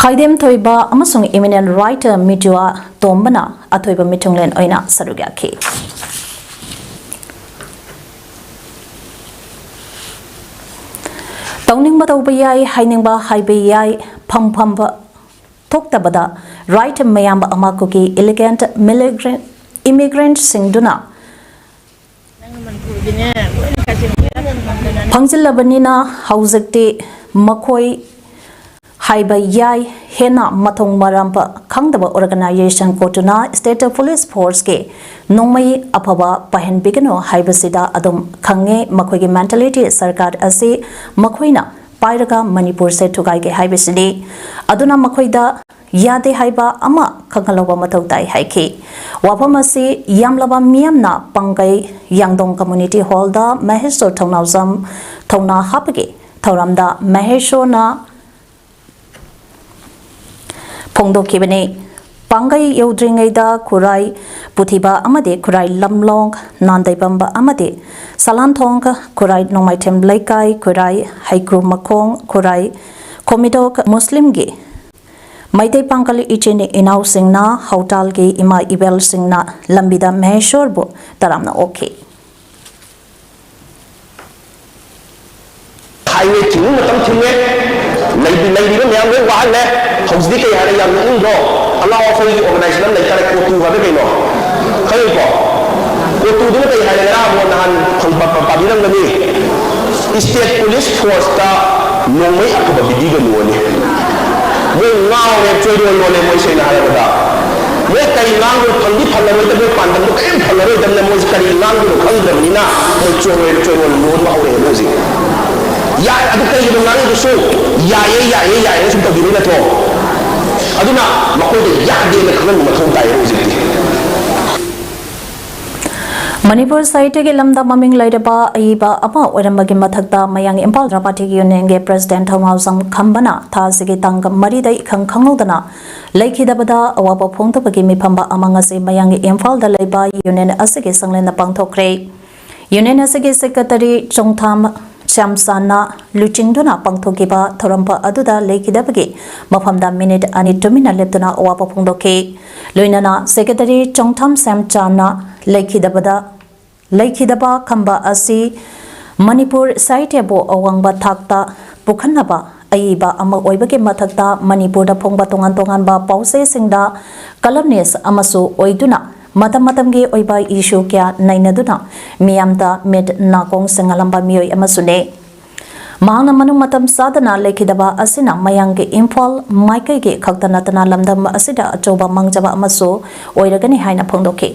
ꯈꯥꯏꯗꯦꯝ ꯊꯣꯏꯕ ꯑꯃꯁꯨꯡ eminent writer ꯃꯤꯖꯨꯋꯥ ꯇꯣꯝꯕꯅ ꯑꯊꯣꯏꯕ ꯃꯤꯊꯨꯡꯂꯦꯟ ꯑꯣꯏꯅ ꯁꯔꯨꯛ ꯌꯥꯈꯤ꯫ ꯇꯧꯅꯤꯡꯕ ꯇꯧꯕ ꯌꯥꯏ, ꯍꯥꯏꯅꯤꯡꯕ ꯍꯥꯏꯕ ꯌꯥꯏ, ꯐꯝꯐꯝꯕ ꯊꯣꯛꯇꯕꯗ right ꯃꯌꯥꯝꯕ ꯑꯃ ꯀꯨꯀꯤ elegant immigrant, immigrant ꯁꯤꯡꯗꯨꯅ ꯐꯪꯖꯤꯜꯂꯕꯅꯤꯅ ꯍꯧꯖꯤꯛꯇꯤ ꯃꯈꯣꯏ ꯍꯥꯏꯕ ꯌꯥꯏ, ꯍꯦꯟꯅ ꯃꯊꯣꯡ ꯃꯔꯝ ꯈꯪꯗꯕ organization ꯀꯣꯠꯇꯨꯅ state police force ꯀꯤ ꯅꯣꯡꯃꯩ ꯑꯐꯕ ꯄꯥꯏꯍꯟꯕꯤꯒꯅꯨ ꯍꯥꯏꯕꯁꯤꯗ ꯑꯗꯨꯝ ꯈꯪꯉꯦ꯫ ꯃꯈꯣꯏꯒꯤ mentality ꯁꯔꯀꯥꯔ ꯑꯁꯤ ꯃꯈꯣꯏꯅ ꯄꯥꯏꯔꯒ ꯃꯅꯤꯄꯨꯔꯁꯦ ꯊꯨꯒꯥꯏꯒꯦ ꯍꯥꯏꯕꯁꯤꯅꯤ꯫ ꯑꯗꯨꯅ ꯃꯈꯣꯏꯗ ꯌꯥꯗꯦ ꯍꯥꯏꯕ ꯑꯃ ꯈꯪꯍꯜꯍꯧꯕ ꯃꯊꯧ ꯇꯥꯏ ꯍꯥꯏꯈꯤ꯫ ꯋꯥꯐꯝ ꯑꯁꯤ ꯌꯥꯝꯂꯕ ꯃꯤꯌꯥꯝꯅ ꯄꯥꯡꯒꯩ ꯌꯥꯡꯗꯣꯡ community hall ꯗ ꯃꯍꯦꯁꯣꯔ ꯊꯧꯅꯥꯎꯖꯝ ꯊꯧꯅꯥ ꯍꯥꯞꯄꯒꯤ ꯊꯧꯔꯝꯗ ꯃꯍꯦꯁꯣꯔꯅ ꯐꯣꯡꯗꯣꯛꯈꯤꯕꯅꯤ꯫ ꯄꯥꯡꯒꯩ ꯌꯧꯗ꯭ꯔꯤꯉꯩꯗ ꯈꯨꯔꯥꯏ ꯄꯨꯊꯤꯕ ꯑꯃꯗꯤ ꯈꯨꯔꯥꯏ ꯂꯝꯂꯣꯡ, ꯅꯥꯟꯗꯩꯕꯝꯕ ꯑꯃꯗꯤ ꯁꯂꯥꯟꯊꯣꯡ, ꯈꯨꯔꯥꯏ ꯅꯣꯡꯃꯥꯏꯊꯦꯝ ꯂꯩꯀꯥꯏ, ꯈꯨꯔꯥꯏ ꯍꯩꯀ꯭ꯔꯨ ꯃꯈꯣꯡ, ꯈꯨꯔꯥꯏ ꯈꯣꯃꯤꯗꯣꯛ ꯃꯨꯁꯂꯤꯝꯒꯤ ꯃꯩꯇꯩ ꯄꯥꯡꯒꯜ ꯏꯆꯤꯟ ꯏꯅꯥꯎꯁꯤꯡꯅ, ꯍꯧꯇꯥꯜꯒꯤ ꯏꯃꯥ ꯏꯕꯦꯜꯁꯤꯡꯅ ꯂꯝꯕꯤꯗ ꯃꯍꯦꯁꯣꯔꯕꯨ ꯇꯔꯥꯝꯅ ꯑꯣꯛꯈꯤ꯫ Highway ꯆꯤꯡꯕ ꯃꯇꯝ ꯊꯤꯡꯉꯦ꯫ ꯂꯩꯔꯤꯕ ꯃꯌꯥꯝ ꯂꯣꯏ ꯋꯥꯍꯜꯂꯦ꯫ ꯍꯧꯖꯤꯛꯇꯤ ꯀꯩ ꯍꯥꯏꯔꯦ? ꯌꯥꯝ ꯅꯣꯛꯅꯤꯡꯗ꯭ꯔꯣ? ꯑꯉꯥꯎ ꯑꯐꯩꯒꯤ organization ꯑꯃ ꯂꯩꯇꯥꯔꯦ, ꯀꯣꯇꯨ ꯍꯥꯏꯕ ꯀꯩꯅꯣ? ꯈꯪꯉꯤꯀꯣ? ꯀꯣꯇꯨꯗꯨꯅ ꯀꯩ ꯍꯥꯏꯔꯦ? ꯉꯔꯥꯡ ꯑꯃꯨꯛ ꯅꯍꯥꯟ ꯄꯥꯕꯤꯔꯝꯒꯅꯤ, state police forceꯇ ꯅꯣꯡꯃꯩ ꯑꯐꯕ ꯄꯤꯕꯤꯒꯅꯨꯅꯤ꯫ ꯃꯣꯏ ꯉꯥꯎꯔꯦ, ꯆꯣꯏꯔꯣꯜ ꯂꯣꯜꯂꯦ꯫ ꯃꯣꯏ ꯁꯦꯡꯅ ꯍꯥꯏꯔꯕꯗ ꯃꯣꯏ ꯀꯔꯤ ꯉꯥꯡꯗꯣꯏꯅꯣ? ꯐꯪꯗꯤ ꯐꯪꯉꯔꯣꯏꯗꯕ, ꯃꯣꯏ ꯄꯥꯟꯗꯝꯗꯣ ꯀꯔꯤꯝ ꯐꯪꯉꯔꯣꯏꯗꯕꯅꯤꯅ ꯃꯣꯏꯁꯦ ꯀꯔꯤ ꯉꯥꯡꯗꯣꯏꯅꯣ ꯈꯪꯗ꯭ꯔꯕꯅꯤꯅ ꯃꯣꯏ ꯆꯣꯏꯔꯣꯜ ꯆꯣꯏꯔꯣꯜ ꯂꯣꯟꯕ ꯍꯧꯔꯛꯑꯦꯕ ꯍꯧꯖꯤꯛ꯫ ꯌꯥꯏ, ꯑꯗꯨ ꯀꯩꯒꯤꯅꯣ ꯉꯥꯡꯉꯤꯗꯨꯁꯨ? ꯌꯥꯏꯌꯦ, ꯌꯥꯏꯌꯦ, ꯌꯥꯏꯌꯦ ꯁꯨꯝ ꯇꯧꯕꯤꯗꯣꯏ ꯅꯠꯇ꯭ꯔꯣ? ꯑꯗꯨꯅ ꯃꯈꯣꯏꯗ ꯌꯥꯗꯦꯅ ꯈꯪꯍꯟꯕ ꯃꯊꯧ ꯇꯥꯏꯌꯦꯕ ꯍꯧꯖꯤꯛꯇꯤ꯫ ꯃꯅꯤꯄꯨꯔ ꯁꯥꯍꯤꯇ꯭ꯌꯒꯤ ꯂꯝꯗ ꯃꯃꯤꯡ ꯂꯩꯔꯕ ꯑꯏꯕ ꯑꯃ ꯑꯣꯏꯔꯝꯕꯒꯤ ꯃꯊꯛꯇ ꯃꯌꯥꯡ ꯏꯝꯐꯥꯜ ꯗ꯭ꯔꯥꯃꯥꯇꯤꯛ ꯌꯨꯅꯤꯌꯟꯒꯤ ꯄ꯭ꯔꯦꯁꯤꯗꯦꯟꯠ ꯊꯧꯅꯥꯎꯖꯝ ꯈꯝꯕꯅ ꯊꯥ ꯑꯁꯤꯒꯤ ꯇꯥꯡ ꯃꯔꯤꯗ ꯏꯈꯪ ꯈꯪꯍꯧꯗꯅ ꯂꯩꯈꯤꯗꯕꯗ ꯑꯋꯥꯕ ꯐꯣꯡꯗꯣꯛꯄꯒꯤ ꯃꯤꯐꯝ ꯑꯃ ꯉꯁꯤ ꯃꯌꯥꯡ ꯏꯝꯐꯥꯜꯗ ꯂꯩꯕ ꯌꯨꯅꯤꯌꯟ ꯑꯁꯤꯒꯤ ꯁꯪꯂꯦꯟꯗ ꯄꯥꯡꯊꯣꯛꯈ꯭ꯔꯦ꯫ ꯌꯨꯅꯤꯌꯟ ꯑꯁꯤꯒꯤ ꯁꯦꯀ꯭ꯔꯦꯇꯔꯤ ꯆꯣꯡꯊꯥꯝ ꯁ꯭ꯌꯥꯝꯆꯥꯟꯅ ꯂꯨꯆꯤꯡꯗꯨꯅ ꯄꯥꯡꯊꯣꯛꯈꯤꯕ ꯊꯧꯔꯝ ꯑꯗꯨꯗ ꯂꯩꯈꯤꯗꯕꯒꯤ ꯃꯐꯝꯗ ꯃꯤꯅꯤꯠ ꯑꯅꯤ ꯇꯨꯃꯤꯟꯅ ꯂꯦꯞꯇꯨꯅ ꯑꯋꯥꯕ ꯐꯣꯡꯗꯣꯛꯈꯤ꯫ ꯂꯣꯏꯅꯅ ꯁꯦꯀ꯭ꯔꯦꯇꯔꯤ ꯆꯣꯡꯊꯥꯝ ꯁ꯭ꯌꯥꯝꯆꯥꯟꯅ ꯂꯩꯈꯤꯗꯕꯗ ꯂꯩꯈꯤꯗꯕ ꯈꯝꯕ ꯑꯁꯤ ꯃꯅꯤꯄꯨꯔ ꯁꯥꯍꯤꯇ꯭ꯌꯕꯨ ꯑꯋꯥꯡꯕ ꯊꯥꯛꯇ ꯄꯨꯈꯠꯅꯕ ꯑꯏꯕ ꯑꯃ ꯑꯣꯏꯕꯒꯤ ꯃꯊꯛꯇ ꯃꯅꯤꯄꯨꯔꯗ ꯐꯣꯡꯕ ꯇꯣꯉꯥꯟ ꯇꯣꯉꯥꯟꯕ ꯄꯥꯎꯆꯦꯁꯤꯡꯗ columnist ꯑꯃꯁꯨ ꯑꯣꯏꯗꯨꯅ ꯃꯇꯝ ꯃꯇꯝꯒꯤ ꯑꯣꯏꯕ issue ꯀꯌꯥ ꯅꯩꯅꯗꯨꯅ ꯃꯤꯌꯥꯝꯗ ꯃꯤꯠ ꯅꯥꯀꯣꯡ ꯁꯤꯡꯍꯜꯂꯝꯕ ꯃꯤꯑꯣꯏ ꯑꯃꯁꯨꯅꯤ꯫ ꯃꯍꯥꯛꯅ ꯃꯅꯨꯡ ꯃꯇꯝ ꯆꯥꯗꯅ ꯂꯩꯈꯤꯗꯕ ꯑꯁꯤꯅ ꯃꯌꯥꯡꯒꯤ ꯏꯝꯐꯥꯜ ꯃꯥꯏꯀꯩꯒꯤ ꯈꯛꯇ ꯅꯠꯇꯅ ꯂꯝꯗꯝ ꯑꯁꯤꯗ ꯑꯆꯧꯕ ꯃꯥꯡꯖꯕ ꯑꯃꯁꯨ ꯑꯣꯏꯔꯒꯅꯤ ꯍꯥꯏꯅ ꯐꯣꯡꯗꯣꯛꯈꯤ꯫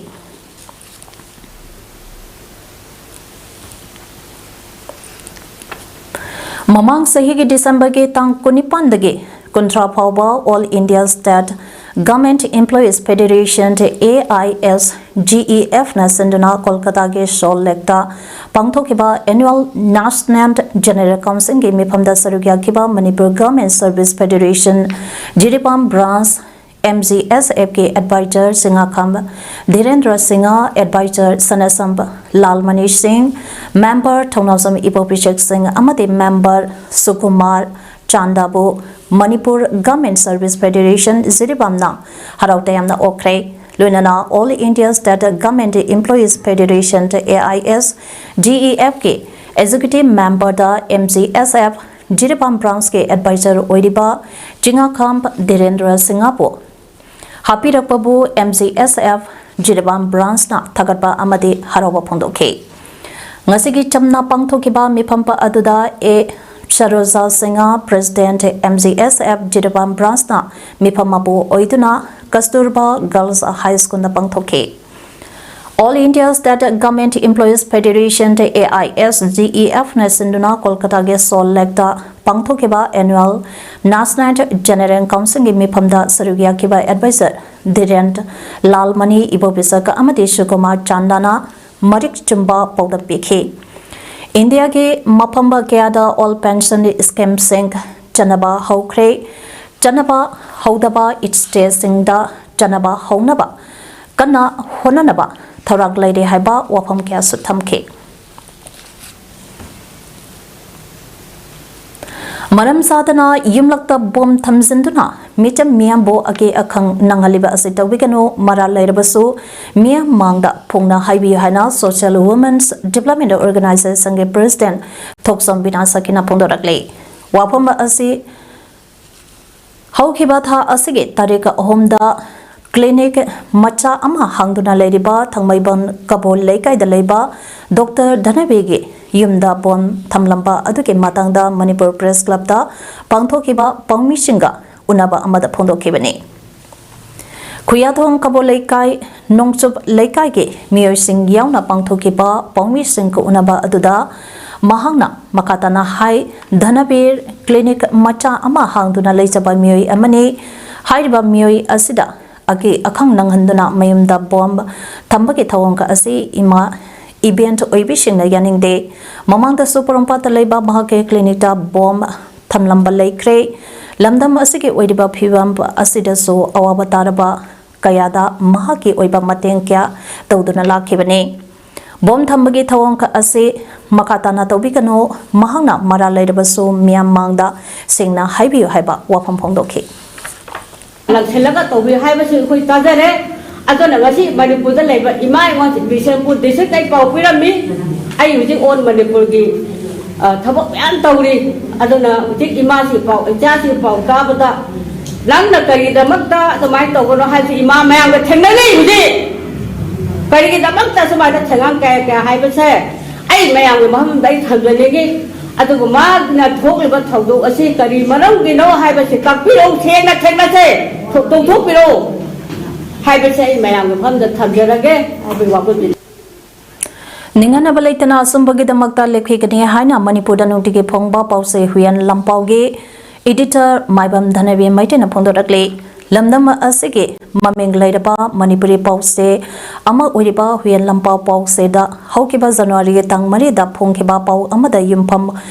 ꯃꯃꯥꯡ ꯆꯍꯤꯒꯤ ꯗꯤꯁꯦꯝꯕꯔꯒꯤ ꯇꯥꯡ ꯀꯨꯟꯅꯤꯄꯥꯟꯗꯒꯤ ꯀꯨꯟꯊ꯭ꯔꯥ ꯐꯥꯎꯕ All India State Government Employees Federation, A I S G E F ꯅ ꯁꯤꯟꯗꯨꯅ ꯀꯣꯜꯀꯇꯥꯒꯤ ꯁꯣꯜ ꯂꯦꯛꯇ ꯄꯥꯡꯊꯣꯛꯈꯤꯕ Annual National General Council ꯒꯤ ꯃꯤꯐꯝꯗ ꯁꯔꯨꯛ ꯌꯥꯈꯤꯕ Manipur Government Service Federation Jiribam branch M G S F ꯀꯤ advisor ꯁꯤꯡꯉꯥꯈꯝ ꯙꯤꯔꯦꯟꯗ꯭ꯔ ꯁꯤꯡꯍ, advisor ꯁꯅꯥꯁꯝ ꯂꯥꯜꯃꯅꯤ ꯁꯤꯡ, member ꯊꯧꯅꯥꯎꯖꯝ ꯏꯕꯣꯕꯤꯆꯦꯛ ꯁꯤꯡ ꯑꯃꯗꯤ member ꯁꯨꯀꯨꯃꯥꯔ ꯆꯥꯟꯗꯥꯕꯨ Manipur Government Service Federation ꯖꯤꯔꯤꯕꯥꯝꯅ ꯍꯔꯥꯎ ꯇꯌꯥꯝꯅ ꯑꯣꯛꯈ꯭ꯔꯦ꯫ ꯂꯣꯏꯅꯅ All India State Government Employees Federation, A I S G E F ꯀꯤ executive member ꯗ M G S F Jiribam ꯕ꯭ꯔꯥꯟꯁꯀꯤ ꯑꯦꯗꯚꯥꯏꯖꯔ ꯑꯣꯏꯔꯤꯕ ꯆꯤꯡꯉꯥꯈꯥꯝ ꯙꯤꯔꯦꯟꯗ꯭ꯔ ꯁꯤꯡꯍꯕꯨ ꯍꯥꯞꯄꯤꯔꯛꯄꯕꯨ M G S F Jiribam ꯕ꯭ꯔꯥꯟꯁꯅ ꯊꯥꯒꯠꯄ ꯑꯃꯗꯤ ꯍꯔꯥꯎꯕ ꯐꯣꯡꯗꯣꯛꯈꯤ꯫ ꯉꯁꯤꯒꯤ ꯆꯝꯅ ꯄꯥꯡꯊꯣꯛꯈꯤꯕ ꯃꯤꯐꯝ ꯑꯗꯨꯗ A Saroja Singh, president, M G S F Jiribam ꯕ꯭ꯔꯥꯟꯁꯅ ꯃꯤꯐꯝ ꯃꯄꯨ ꯑꯣꯏꯗꯨꯅ ꯀꯁꯇꯨꯔꯕꯥ ꯒꯔꯜꯁ ꯍꯥꯏ ꯁ꯭ꯀꯨꯜꯗ ꯄꯥꯡꯊꯣꯛꯈꯤ꯫ All India State Government Employees Federation, A I S G E ꯑꯦꯐꯅ ꯁꯤꯟꯗꯨꯅ ꯀꯣꯜꯀꯇꯥꯒꯤ ꯁꯣꯜ ꯂꯦꯛꯇ ꯄꯥꯡꯊꯣꯛꯈꯤꯕ annual National General Councilꯒꯤ ꯃꯤꯐꯝꯗ ꯁꯔꯨꯛ ꯌꯥꯈꯤꯕ ꯑꯦꯗꯚꯥꯏꯖꯔ ꯙꯤꯔꯦꯟ ꯂꯥꯜꯃꯅꯤ, ꯏꯕꯣꯕꯤꯁꯛ ꯑꯃꯗꯤ ꯁꯨꯀꯨꯃꯥꯔ ꯆꯥꯟꯗꯥꯅ ꯃꯔꯤꯛ ꯆꯨꯝꯕ ꯄꯥꯎꯗꯝ ꯄꯤꯈꯤ꯫ ꯏꯟꯗꯤꯌꯥꯒꯤ ꯃꯐꯝ ꯀꯌꯥꯗ ꯑꯣꯜ ꯄꯦꯟꯁꯟ ꯁ꯭ꯀꯤꯝꯁꯤꯡ ꯆꯠꯅꯕ ꯍꯧꯈ꯭ꯔꯦ꯫ ꯆꯠꯅꯕ ꯍꯧꯗꯕ ꯁ꯭ꯇꯦꯠꯁꯤꯡꯗ ꯆꯠꯅꯕ ꯍꯧꯅꯕ ꯀꯟꯅ ꯍꯣꯠꯅꯅꯕ ꯊꯧꯔꯥꯡ ꯂꯩꯔꯦ ꯍꯥꯏꯕ ꯋꯥꯐꯝ ꯀꯌꯥꯁꯨ ꯊꯝꯈꯤ꯫ ꯃꯔꯝ ꯆꯥꯗꯅ ꯌꯨꯝꯂꯛꯇ ꯕꯣꯝ ꯊꯝꯖꯤꯟꯗꯨꯅ ꯃꯤꯆꯝ ꯃꯤꯌꯥꯝꯕꯨ ꯑꯀꯤ ꯑꯈꯪ ꯅꯪꯍꯜꯂꯤꯕ ꯑꯁꯤ ꯇꯧꯕꯤꯒꯅꯨ, ꯃꯔꯥꯜ ꯂꯩꯔꯕꯁꯨ ꯃꯤꯌꯥꯝ ꯃꯥꯡꯗ ꯐꯣꯡꯅ ꯍꯥꯏꯕꯤꯌꯨ ꯍꯥꯏꯅ Social Women's Development Organizationꯒꯤ ꯄ꯭ꯔꯦꯁꯤꯗꯦꯟꯠ ꯊꯣꯛꯆꯣꯝ ꯕꯤꯅꯥꯁꯀꯤꯅ ꯐꯣꯡꯗꯣꯔꯛꯂꯤ꯫ ꯋꯥꯐꯝ ꯑꯁꯤ ꯍꯧꯈꯤꯕ ꯊꯥ ꯑꯁꯤꯒꯤ ꯇꯥꯔꯤꯛ ꯑꯍꯨꯝꯗ ꯀ꯭ꯂꯤꯅꯤꯛ ꯃꯆꯥ ꯑꯃ ꯍꯥꯡꯗꯨꯅ ꯂꯩꯔꯤꯕ ꯊꯥꯡꯃꯩꯕꯟ ꯀꯕꯣ ꯂꯩꯀꯥꯏꯗ ꯂꯩꯕ ꯗꯣꯛꯇꯔ ꯙꯅꯕꯤꯔꯒꯤ ꯌꯨꯝꯗ ꯕꯣꯝ ꯊꯝꯂꯝꯕ ꯑꯗꯨꯒꯤ ꯃꯇꯥꯡꯗ ꯃꯅꯤꯄꯨꯔ ꯄ꯭ꯔꯦꯁ ꯀ꯭ꯂꯕꯇ ꯄꯥꯡꯊꯣꯛꯈꯤꯕ ꯄꯥꯎꯃꯤꯁꯤꯡꯒ ꯎꯅꯕ ꯑꯃꯗ ꯐꯣꯡꯗꯣꯛꯈꯤꯕꯅꯤ꯫ ꯈꯨꯌꯥꯊꯣꯡ ꯀꯕꯣ ꯂꯩꯀꯥꯏ, ꯅꯣꯡꯆꯨꯞ ꯂꯩꯀꯥꯏꯒꯤ ꯃꯤꯑꯣꯏꯁꯤꯡ ꯌꯥꯎꯅ ꯄꯥꯡꯊꯣꯛꯈꯤꯕ ꯄꯥꯎꯃꯤꯁꯤꯡꯒ ꯎꯅꯕ ꯑꯗꯨꯗ ꯃꯍꯥꯛꯅ ꯃꯈꯥ ꯇꯥꯅ ꯍꯥꯏ, ꯙꯅꯕꯤꯔ ꯀ꯭ꯂꯤꯅꯤꯛ ꯃꯆꯥ ꯑꯃ ꯍꯥꯡꯗꯨꯅ ꯂꯩꯖꯕ ꯃꯤꯑꯣꯏ ꯑꯃꯅꯤ꯫ ꯍꯥꯏꯔꯤꯕ ꯃꯤꯑꯣꯏ ꯑꯁꯤꯗ ꯑꯀꯤ ꯑꯈꯪ ꯅꯪꯍꯟꯗꯨꯅ ꯃꯌꯨꯝꯗ ꯕꯣꯝ ꯊꯝꯕꯒꯤ ꯊꯧꯑꯣꯡ ꯑꯁꯤ ꯏꯃꯥ ꯏꯚꯦꯟꯠ ꯑꯣꯏꯕꯤꯁꯤꯡꯅ ꯌꯥꯅꯤꯡꯗꯦ꯫ ꯃꯃꯥꯡꯗꯁꯨ ꯄꯣꯔꯣꯝꯄꯥꯠꯇ ꯂꯩꯕ ꯃꯍꯥꯛꯀꯤ ꯀ꯭ꯂꯤꯅꯤꯛꯇ ꯕꯣꯝ ꯊꯝꯂꯝꯕ ꯂꯩꯈ꯭ꯔꯦ꯫ ꯂꯝꯗꯝ ꯑꯁꯤꯒꯤ ꯑꯣꯏꯔꯤꯕ ꯐꯤꯕꯝ ꯑꯁꯤꯗꯁꯨ ꯑꯋꯥꯕ ꯇꯥꯔꯕ ꯀꯌꯥꯗ ꯃꯍꯥꯛꯀꯤ ꯑꯣꯏꯕ ꯃꯇꯦꯡ ꯀꯌꯥ ꯇꯧꯗꯨꯅ ꯂꯥꯛꯈꯤꯕꯅꯤ꯫ ꯕꯣꯝ ꯊꯝꯕꯒꯤ ꯊꯧꯑꯣꯡ ꯑꯁꯤ ꯃꯈꯥ ꯇꯥꯅ ꯇꯧꯕꯤꯒꯅꯨ, ꯃꯍꯥꯛꯅ ꯃꯔꯥꯜ ꯂꯩꯔꯕꯁꯨ ꯃꯤꯌꯥꯝ ꯃꯥꯡꯗ ꯁꯦꯡꯅ ꯍꯥꯏꯕꯤꯌꯨ ꯍꯥꯏꯕ ꯋꯥꯐꯝ ꯐꯣꯡꯗꯣꯛꯈꯤ꯫ ꯅꯛꯁꯤꯜꯂꯒ ꯇꯧꯕꯤꯌꯨ ꯍꯥꯏꯕꯁꯤ ꯑꯩꯈꯣꯏ ꯇꯥꯖꯔꯦ꯫ ꯑꯗꯨꯅ ꯉꯁꯤ ꯃꯅꯤꯄꯨꯔꯗ ꯂꯩꯕ ꯏꯃꯥ ꯏꯕꯣꯛ ꯕꯤꯁꯦꯝꯄꯨꯔ ꯗꯤꯁꯇ꯭ꯔꯤꯛꯇ ꯑꯩ ꯄꯥꯎ ꯄꯤꯔꯝꯃꯤ꯫ ꯑꯩ ꯍꯧꯖꯤꯛ ꯑꯣꯜ ꯃꯅꯤꯄꯨꯔꯒꯤ ꯑ, ꯊꯕꯛ ꯃꯌꯥꯝ ꯇꯧꯔꯤ꯫ ꯑꯗꯨꯅ ꯍꯧꯖꯤꯛ ꯏꯃꯥꯁꯤ ꯄꯥꯎ, ꯏꯆꯥꯁꯤ ꯄꯥꯎ ꯇꯥꯕꯗ, "ꯅꯪꯅ ꯀꯔꯤꯒꯤꯗꯃꯛꯇ ꯑꯗꯨꯃꯥꯏꯅ ꯇꯧꯕꯅꯣ?" ꯍꯥꯏꯁꯤ ꯏꯃꯥ ꯃꯌꯥꯝꯒ ꯊꯦꯡꯅꯔꯤ ꯍꯧꯖꯤꯛ꯫ ꯀꯔꯤꯒꯤꯗꯃꯛꯇ ꯁꯨꯃꯥꯏꯅ ꯊꯦꯡꯒꯥꯡ ꯀꯌꯥ ꯀꯌꯥ ꯍꯥꯏꯕꯁꯦ ꯑꯩ ꯃꯌꯥꯝꯒꯤ ꯃꯐꯝꯗ ꯑꯩ ꯊꯝꯖꯅꯤꯡꯉꯤ꯫ ꯑꯗꯨꯒ ꯃꯥꯅ ꯊꯣꯛꯂꯤꯕ ꯊꯧꯗꯣꯛ ꯑꯁꯤ ꯀꯔꯤ ꯃꯔꯝꯒꯤꯅꯣ ꯍꯥꯏꯕꯁꯤ ꯇꯥꯛꯄꯤꯔꯛꯎ, ꯁꯦꯡꯅ ꯊꯦꯡꯅꯁꯦ, ꯊꯣ-, ꯇꯧꯊꯣꯛꯄꯤꯔꯛꯎ ꯍꯥꯏꯕꯁꯦ ꯑꯩ ꯃꯌꯥꯝꯒꯤ ꯃꯐꯝꯗ ꯊꯝꯖꯔꯒꯦ ꯍꯥꯏꯕꯒꯤ ꯋꯥꯐꯝꯁꯤꯅꯤ꯫ ꯅꯤꯡꯍꯟꯅꯕ ꯂꯩꯇꯅ ꯑꯆꯨꯝꯕꯒꯤꯗꯃꯛꯇ ꯂꯦꯞꯈꯤꯒꯅꯤ ꯍꯥꯏꯅ ꯃꯅꯤꯄꯨꯔꯗ ꯅꯨꯡꯇꯤꯒꯤ ꯐꯣꯡꯕ ꯄꯥꯎꯆꯦ ꯍꯨꯏꯌꯦꯟ ꯂꯝꯄꯥꯎꯒꯤ editor ꯃꯥꯏꯕꯝ ꯙꯅꯕꯤ ꯃꯩꯇꯩꯅ ꯐꯣꯡꯗꯣꯔꯛꯂꯤ꯫ ꯂꯝꯗꯝ ꯑꯁꯤꯒꯤ ꯃꯃꯤꯡ ꯂꯩꯔꯕ ꯃꯅꯤꯄꯨꯔꯤ ꯄꯥꯎꯆꯦ ꯑꯃ ꯑꯣꯏꯔꯤꯕ ꯍꯨꯏꯌꯦꯟ ꯂꯝꯄꯥꯎ ꯄꯥꯎꯆꯦꯗ ꯍꯧꯈꯤꯕ ꯖꯅꯋꯥꯔꯤꯒꯤ ꯇꯥꯡ ꯃꯔꯤꯗ ꯐꯣꯡꯈꯤꯕ ꯄꯥꯎ ꯑꯃꯗ ꯌꯨꯝꯐꯝ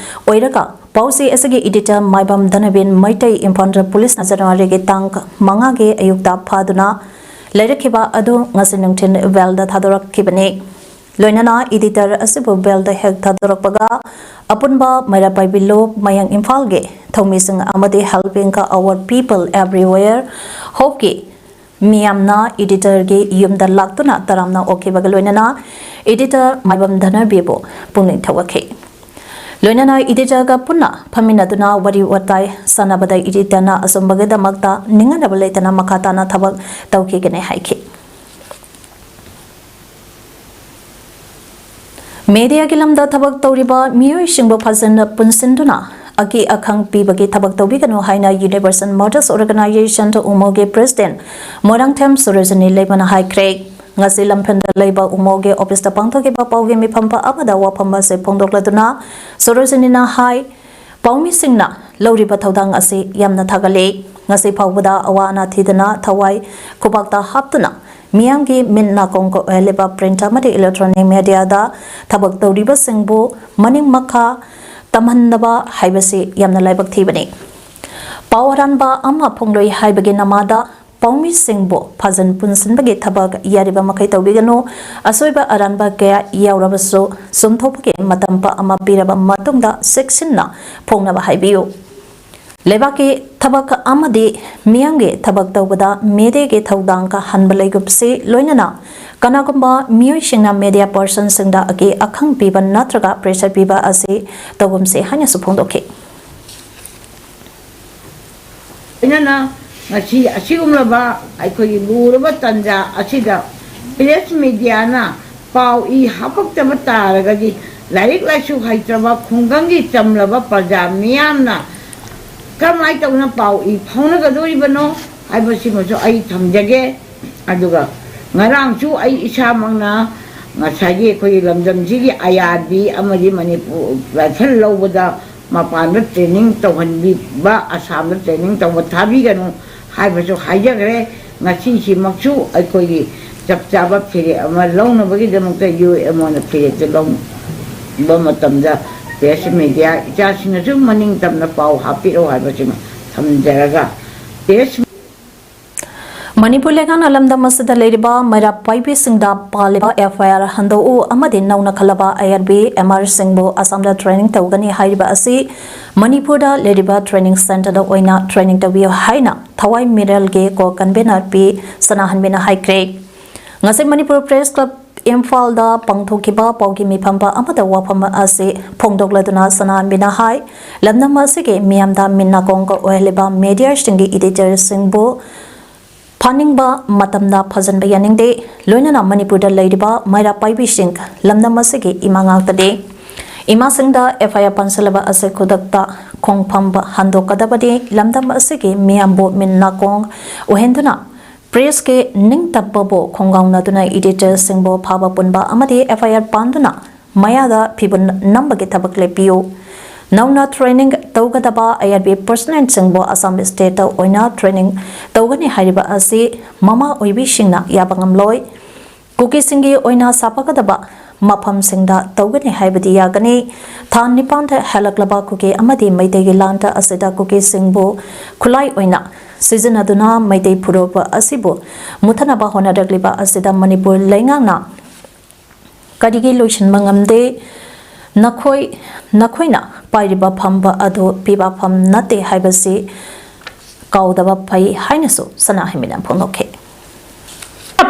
ꯑꯣꯏꯔꯒ ꯄꯥꯎꯆꯦ ꯑꯁꯤꯒꯤ editor ꯃꯥꯏꯕꯝ ꯙꯅꯕꯤꯟ ꯃꯩꯇꯩ ꯏꯝꯐꯥꯜ ꯄꯨꯂꯤꯁꯅ ꯖꯅꯋꯥꯔꯤꯒꯤ ꯇꯥꯡ ꯃꯉꯥꯒꯤ ꯑꯌꯨꯛꯇ ꯐꯥꯗꯨꯅ ꯂꯩꯔꯛꯈꯤꯕ ꯑꯗꯨ ꯉꯁꯤ ꯅꯨꯡꯊꯤꯜ bailꯗ ꯊꯥꯗꯣꯔꯛꯈꯤꯕꯅꯤ꯫ ꯂꯣꯏꯅꯅ editor ꯑꯁꯤꯕꯨ bailꯗ ꯍꯦꯛ ꯊꯥꯗꯣꯔꯛꯄꯒ ꯑꯄꯨꯟꯕ ꯃꯩꯔꯥ ꯄꯥꯏꯕꯤ ꯂꯨꯞ, ꯃꯌꯥꯡ ꯏꯝꯐꯥꯜꯒꯤ ꯊꯧꯃꯤꯁꯤꯡ ꯑꯃꯗꯤ Helping Our People Everywhere ꯍꯣꯞꯀꯤ ꯃꯤꯌꯥꯝꯅ editorꯒꯤ ꯌꯨꯝꯗ ꯂꯥꯛꯇꯨꯅ ꯇꯔꯥꯝꯅ ꯑꯣꯛꯈꯤꯕꯒ ꯂꯣꯏꯅꯅ editor ꯃꯥꯏꯕꯝ ꯙꯅꯕꯤꯕꯨ ꯄꯨꯛꯅꯤꯡ ꯊꯧꯒꯠꯈꯤ꯫ ꯂꯣꯏꯅꯅ editorꯒ ꯄꯨꯟꯅ ꯐꯝꯃꯤꯟꯅꯗꯨꯅ ꯋꯥꯔꯤ ꯋꯥꯇꯥꯏ ꯁꯥꯟꯅꯕꯗ editorꯅ ꯑꯆꯨꯝꯕꯒꯤꯗꯃꯛꯇ ꯅꯤꯡꯍꯟꯅꯕ ꯂꯩꯇꯅ ꯃꯈꯥ ꯇꯥꯅ ꯊꯕꯛ ꯇꯧꯈꯤꯒꯅꯤ ꯍꯥꯏꯈꯤ꯫ Mediaꯒꯤ ꯂꯝꯗ ꯊꯕꯛ ꯇꯧꯔꯤꯕ ꯃꯤꯑꯣꯏꯁꯤꯡꯕꯨ ꯐꯖꯅ ꯄꯨꯟꯁꯤꯟꯗꯨꯅ ꯑꯀꯤ ꯑꯈꯪ ꯄꯤꯕꯒꯤ ꯊꯕꯛ ꯇꯧꯕꯤꯒꯅꯨ ꯍꯥꯏꯅ Universal Mothers Organization ꯎꯃꯣꯒꯤ president Moirangthem Sarojini ꯂꯩꯃꯅ ꯍꯥꯏꯈ꯭ꯔꯦ꯫ ꯉꯁꯤ ꯂꯝꯐꯦꯜꯗ ꯂꯩꯕ ꯎꯃꯣꯒꯤ officeꯇ ꯄꯥꯡꯊꯣꯛꯈꯤꯕ ꯄꯥꯎꯒꯤ ꯃꯤꯐꯝ ꯑꯃꯗ ꯋꯥꯐꯝ ꯑꯁꯤ ꯐꯣꯡꯗꯣꯛꯂꯗꯨꯅ ꯁꯣꯔꯣꯖꯤꯅꯤꯅ ꯍꯥꯏ, ꯄꯥꯎꯃꯤꯁꯤꯡꯅ ꯂꯧꯔꯤꯕ ꯊꯧꯗꯥꯡ ꯑꯁꯤ ꯌꯥꯝꯅ ꯊꯥꯒꯠꯂꯤ꯫ ꯉꯁꯤ ꯐꯥꯎꯕꯗ ꯑꯋꯥ ꯑꯅꯥ ꯊꯤꯗꯅ ꯊꯋꯥꯏ ꯈꯨꯕꯥꯛꯇ ꯍꯥꯞꯇꯨꯅ ꯃꯤꯌꯥꯝꯒꯤ ꯃꯤꯠ ꯅꯥꯀꯣꯡ ꯑꯣꯏꯍꯜꯂꯤꯕ print ꯑꯃꯗꯤ electronic mediaꯗ ꯊꯕꯛ ꯇꯧꯔꯤꯕꯁꯤꯡꯕꯨ ꯃꯅꯤꯡ ꯃꯈꯥ ꯇꯝꯍꯟꯗꯕ ꯍꯥꯏꯕꯁꯤ ꯌꯥꯝꯅ ꯂꯥꯏꯕꯛ ꯊꯤꯕꯅꯤ꯫ ꯄꯥꯎ ꯑꯔꯥꯟꯕ ꯑꯃ ꯐꯣꯡꯂꯣꯏ ꯍꯥꯏꯕꯒꯤ ꯅꯃꯥꯗ ꯄꯥꯎꯃꯤꯁꯤꯡꯕꯨ ꯐꯥꯖꯤꯟ ꯄꯨꯟꯁꯤꯟꯕꯒꯤ ꯊꯕꯛ ꯌꯥꯔꯤꯕ ꯃꯈꯩ ꯇꯧꯕꯤꯒꯅꯨ꯫ ꯑꯁꯣꯏꯕ ꯑꯔꯥꯟꯕ ꯀꯌꯥ ꯌꯥꯎꯔꯕꯁꯨ ꯆꯨꯝꯊꯣꯛꯄꯒꯤ ꯃꯇꯝ ꯑꯃ ꯄꯤꯔꯕ ꯃꯇꯨꯡꯗ ꯆꯦꯛꯁꯤꯟꯅ ꯐꯣꯡꯅꯕ ꯍꯥꯏꯕꯤꯌꯨ꯫ ꯂꯩꯕꯥꯛꯀꯤ ꯊꯕꯛ ꯑꯃꯗꯤ ꯃꯤꯌꯥꯝꯒꯤ ꯊꯕꯛ ꯇꯧꯕꯗ ꯃꯦꯗꯤꯌꯥꯒꯤ ꯊꯧꯗꯥꯡ ꯀꯥꯍꯟꯕ ꯂꯩꯒꯨꯞꯁꯤ ꯂꯣꯏꯅꯅ ꯀꯅꯥꯒꯨꯝꯕ ꯃꯤꯑꯣꯏꯁꯤꯡꯅ ꯃꯦꯗꯤꯌꯥ ꯄꯔꯁꯟꯁꯤꯡꯗ ꯑꯀꯤ ꯑꯈꯪ ꯄꯤꯕ ꯅꯠꯇ꯭ꯔꯒ ꯄ꯭ꯔꯦꯁꯔ ꯄꯤꯕ ꯑꯁꯤ ꯇꯧꯒꯨꯝꯁꯤ ꯍꯥꯏꯅꯁꯨ ꯐꯣꯡꯗꯣꯛꯈꯤ꯫ ꯂꯣꯏꯅꯅ ꯉꯁꯤ ꯑꯁꯤꯒꯨꯝꯂꯕ ꯑꯩꯈꯣꯏꯒꯤ ꯂꯨꯔꯕ ꯇꯥꯟꯖꯥ ꯑꯁꯤꯗ ꯄ꯭ꯔꯦꯁ ꯃꯦꯗꯤꯌꯥꯅ ꯄꯥꯎ ꯏ ꯍꯥꯄꯛꯇꯕ ꯇꯥꯔꯒꯗꯤ ꯂꯥꯏꯔꯤꯛ ꯂꯥꯏꯁꯨ ꯍꯩꯇ꯭ꯔꯕ ꯈꯨꯡꯒꯪꯒꯤ ꯆꯝꯂꯕ ꯄ꯭ꯔꯖꯥ ꯃꯤꯌꯥꯝꯅ ꯀꯔꯝꯍꯥꯏꯅ ꯇꯧꯅ ꯄꯥꯎ ꯏ ꯐꯥꯎꯅꯒꯗꯧꯔꯤꯕꯅꯣ ꯍꯥꯏꯕꯁꯤꯃꯁꯨ ꯑꯩ ꯊꯝꯖꯒꯦ꯫ ꯑꯗꯨꯒ ꯉꯔꯥꯡꯁꯨ ꯑꯩ ꯏꯁꯥꯃꯛꯅ ꯉꯁꯥꯏꯒꯤ ꯑꯩꯈꯣꯏꯒꯤ ꯂꯝꯗꯝꯁꯤꯒꯤ ꯑꯥꯏ ꯑꯥꯔ ꯕꯤ ꯑꯃꯗꯤ ꯃꯅꯤꯄꯨꯔ ꯔꯥꯏꯐꯜ ꯂꯧꯕꯗ ꯃꯄꯥꯟꯗ ꯇ꯭ꯔꯦꯅꯤꯡ ꯇꯧꯍꯟꯕꯤꯕ, ꯑꯁꯥꯝꯗ ꯇ꯭ꯔꯦꯅꯤꯡ ꯇꯧꯕ ꯊꯥꯕꯤꯒꯅꯨ ꯍꯥꯏꯕꯁꯨ ꯍꯥꯏꯖꯈ꯭ꯔꯦ꯫ ꯉꯁꯤꯁꯤꯃꯛꯁꯨ ꯑꯩꯈꯣꯏꯒꯤ ꯆꯞ ꯆꯥꯕ ꯐꯤꯔꯦꯞ ꯑꯃ ꯂꯧꯅꯕꯒꯤꯗꯃꯛꯇ ꯌꯨ ꯑꯦꯝ ꯑꯣꯅ ꯐꯤꯔꯦꯞꯇꯨ ꯂꯧꯕ ꯃꯇꯝꯗ ꯄ꯭ꯔꯦꯁ ꯃꯦꯗꯤꯌꯥ ꯏꯆꯥꯁꯤꯡꯅꯁꯨ ꯃꯅꯤꯡ ꯇꯝꯅ ꯄꯥꯎ ꯍꯥꯞꯄꯤꯔꯛꯎ ꯍꯥꯏꯕꯁꯤꯃ ꯊꯝꯖꯔꯒ ꯄ꯭ꯔꯦꯁ ꯃꯅꯤꯄꯨꯔ ꯂꯩꯉꯥꯛꯅ ꯂꯝꯗꯝ ꯑꯁꯤꯗ ꯂꯩꯔꯤꯕ ꯃꯩꯔꯥ ꯄꯥꯏꯕꯤꯁꯤꯡꯗ ꯄꯥꯜꯂꯤꯕ ꯑꯦꯐ ꯑꯥꯏ ꯑꯥꯔ ꯍꯟꯗꯣꯛꯎ ꯑꯃꯗꯤ ꯅꯧꯅ ꯈꯜꯂꯕ ꯑꯥꯏ ꯑꯥꯔ ꯕꯤ ꯑꯦꯝ ꯑꯥꯔꯁꯤꯡꯕꯨ ꯑꯁꯥꯝꯗ ꯇ꯭ꯔꯦꯅꯤꯡ ꯇꯧꯒꯅꯤ ꯍꯥꯏꯔꯤꯕ ꯑꯁꯤ ꯃꯅꯤꯄꯨꯔꯗ ꯂꯩꯔꯤꯕ ꯇ꯭ꯔꯦꯅꯤꯡ ꯁꯦꯟꯇꯔꯗ ꯑꯣꯏꯅ ꯇ꯭ꯔꯦꯅꯤꯡ ꯇꯧꯕꯤꯌꯨ ꯍꯥꯏꯅ ꯊꯋꯥꯏ ꯃꯤꯔꯦꯜꯒꯤ ꯀꯣ ꯀꯟꯚꯦꯅꯔ ꯄꯤ ꯁꯅꯥꯍꯟꯕꯤꯅ ꯍꯥꯏꯈ꯭ꯔꯦ꯫ ꯉꯁꯤ ꯃꯅꯤꯄꯨꯔ ꯄ꯭ꯔꯦꯁ ꯀ꯭ꯂꯕ ꯏꯝꯐꯥꯜꯗ ꯄꯥꯡꯊꯣꯛꯈꯤꯕ ꯄꯥꯎꯒꯤ ꯃꯤꯐꯝ ꯑꯃꯗ ꯋꯥꯐꯝ ꯑꯁꯤ ꯐꯣꯡꯗꯣꯛꯂꯗꯨꯅ ꯁꯅꯥꯍꯟꯕꯤꯅ ꯍꯥꯏ, ꯂꯝꯗꯝ ꯑꯁꯤꯒꯤ ꯃꯤꯌꯥꯝꯗ ꯃꯤꯠ ꯅꯥꯀꯣꯡꯒ ꯑꯣꯏꯍꯜꯂꯤꯕ ꯃꯦꯗꯤꯌꯥꯁꯤꯡꯒꯤ ꯏꯗꯤꯇꯔꯁꯤꯡꯕꯨ ꯐꯥꯅꯤꯡꯕ ꯃꯇꯝꯗ ꯐꯖꯟꯕ ꯌꯥꯅꯤꯡꯗꯦ꯫ ꯂꯣꯏꯅꯅ ꯃꯅꯤꯄꯨꯔꯗ ꯂꯩꯔꯤꯕ ꯃꯩꯔꯥ ꯄꯥꯏꯕꯤꯁꯤꯡ ꯂꯝꯗꯝ ꯑꯁꯤꯒꯤ ꯏꯃꯥ ꯉꯥꯛꯇꯅꯤ꯫ ꯏꯃꯥꯁꯤꯡꯗ ꯑꯦꯐ ꯑꯥꯏ ꯑꯥꯔ ꯄꯥꯟꯁꯤꯜꯂꯕ ꯑꯁꯤ ꯈꯨꯗꯛꯇ ꯈꯣꯡꯐꯝꯕ ꯍꯟꯗꯣꯛꯀꯗꯕꯅꯤ꯫ ꯂꯝꯗꯝ ꯑꯁꯤꯒꯤ ꯃꯤꯌꯥꯝꯕꯨ ꯃꯤꯠ ꯅꯥꯀꯣꯡ ꯑꯣꯏꯍꯟꯗꯨꯅ ꯄ꯭ꯔꯦꯁꯀꯤ ꯅꯤꯡꯇꯝꯕꯕꯨ ꯈꯣꯡꯒꯥꯎꯅꯗꯨꯅ ꯏꯗꯤꯇꯔꯁꯤꯡꯕꯨ ꯐꯥꯕ ꯄꯨꯟꯕ ꯑꯃꯗꯤ ꯑꯦꯐ ꯑꯥꯏ ꯑꯥꯔ ꯄꯥꯟꯗꯨꯅ ꯃꯌꯥꯗ ꯐꯤꯕꯨ ꯅꯝꯕꯒꯤ ꯊꯕꯛ ꯂꯦꯞꯄꯤꯌꯨ꯫ ꯅꯧꯅ ꯇ꯭ꯔꯦꯅꯤꯡ ꯇꯧꯒꯗꯕ ꯑꯥꯏ ꯑꯥꯔ ꯕꯤ ꯄꯔꯁꯅꯦꯜꯁꯤꯡꯕꯨ ꯑꯁꯥꯝ ꯁ꯭ꯇꯦꯠꯇ ꯑꯣꯏꯅ ꯇ꯭ꯔꯦꯅꯤꯡ ꯇꯧꯒꯅꯤ ꯍꯥꯏꯔꯤꯕ ꯑꯁꯤ ꯃꯃꯥ ꯑꯣꯏꯕꯤꯁꯤꯡꯅ ꯌꯥꯕ ꯉꯝꯂꯣꯏ꯫ ꯀꯨꯀꯤꯁꯤꯡꯒꯤ ꯑꯣꯏꯅ ꯁꯥꯐꯒꯗꯕ ꯃꯐꯝꯁꯤꯡꯗ ꯇꯧꯒꯅꯤ ꯍꯥꯏꯕꯗꯤ ꯌꯥꯒꯅꯤ꯫ ꯊꯥ ꯅꯤꯄꯥꯟꯗ ꯍꯦꯜꯂꯛꯂꯕ ꯀꯨꯀꯤ ꯑꯃꯗꯤ ꯃꯩꯇꯩꯒꯤ ꯂꯥꯟꯗ ꯑꯁꯤꯗ ꯀꯨꯀꯤꯁꯤꯡꯕꯨ ꯈꯨꯠꯂꯥꯏ ꯑꯣꯏꯅ ꯁꯤꯖꯤꯟꯅꯗꯨꯅ ꯃꯩꯇꯩ ꯐꯨꯔꯨꯞ ꯑꯁꯤꯕꯨ ꯃꯨꯊꯠꯅꯕ ꯍꯣꯠꯅꯔꯛꯂꯤꯕ ꯑꯁꯤꯗ ꯃꯅꯤꯄꯨꯔ ꯂꯩꯉꯥꯛꯅ ꯀꯔꯤꯒꯤ ꯂꯣꯏꯁꯤꯟꯕ ꯉꯝꯗꯦ? ꯅꯈꯣꯏ ꯅꯈꯣꯏꯅ ꯄꯥꯏꯔꯤꯕ ꯐꯝꯕ ꯑꯗꯨ ꯄꯤꯕ ꯐꯝ ꯅꯠꯇꯦ ꯍꯥꯏꯕꯁꯤ ꯀꯥꯎꯗꯕ ꯐꯩ ꯍꯥꯏꯅꯁꯨ ꯁꯅꯥꯍꯩꯃꯤꯅ ꯐꯣꯡꯗꯣꯛꯈꯤ꯫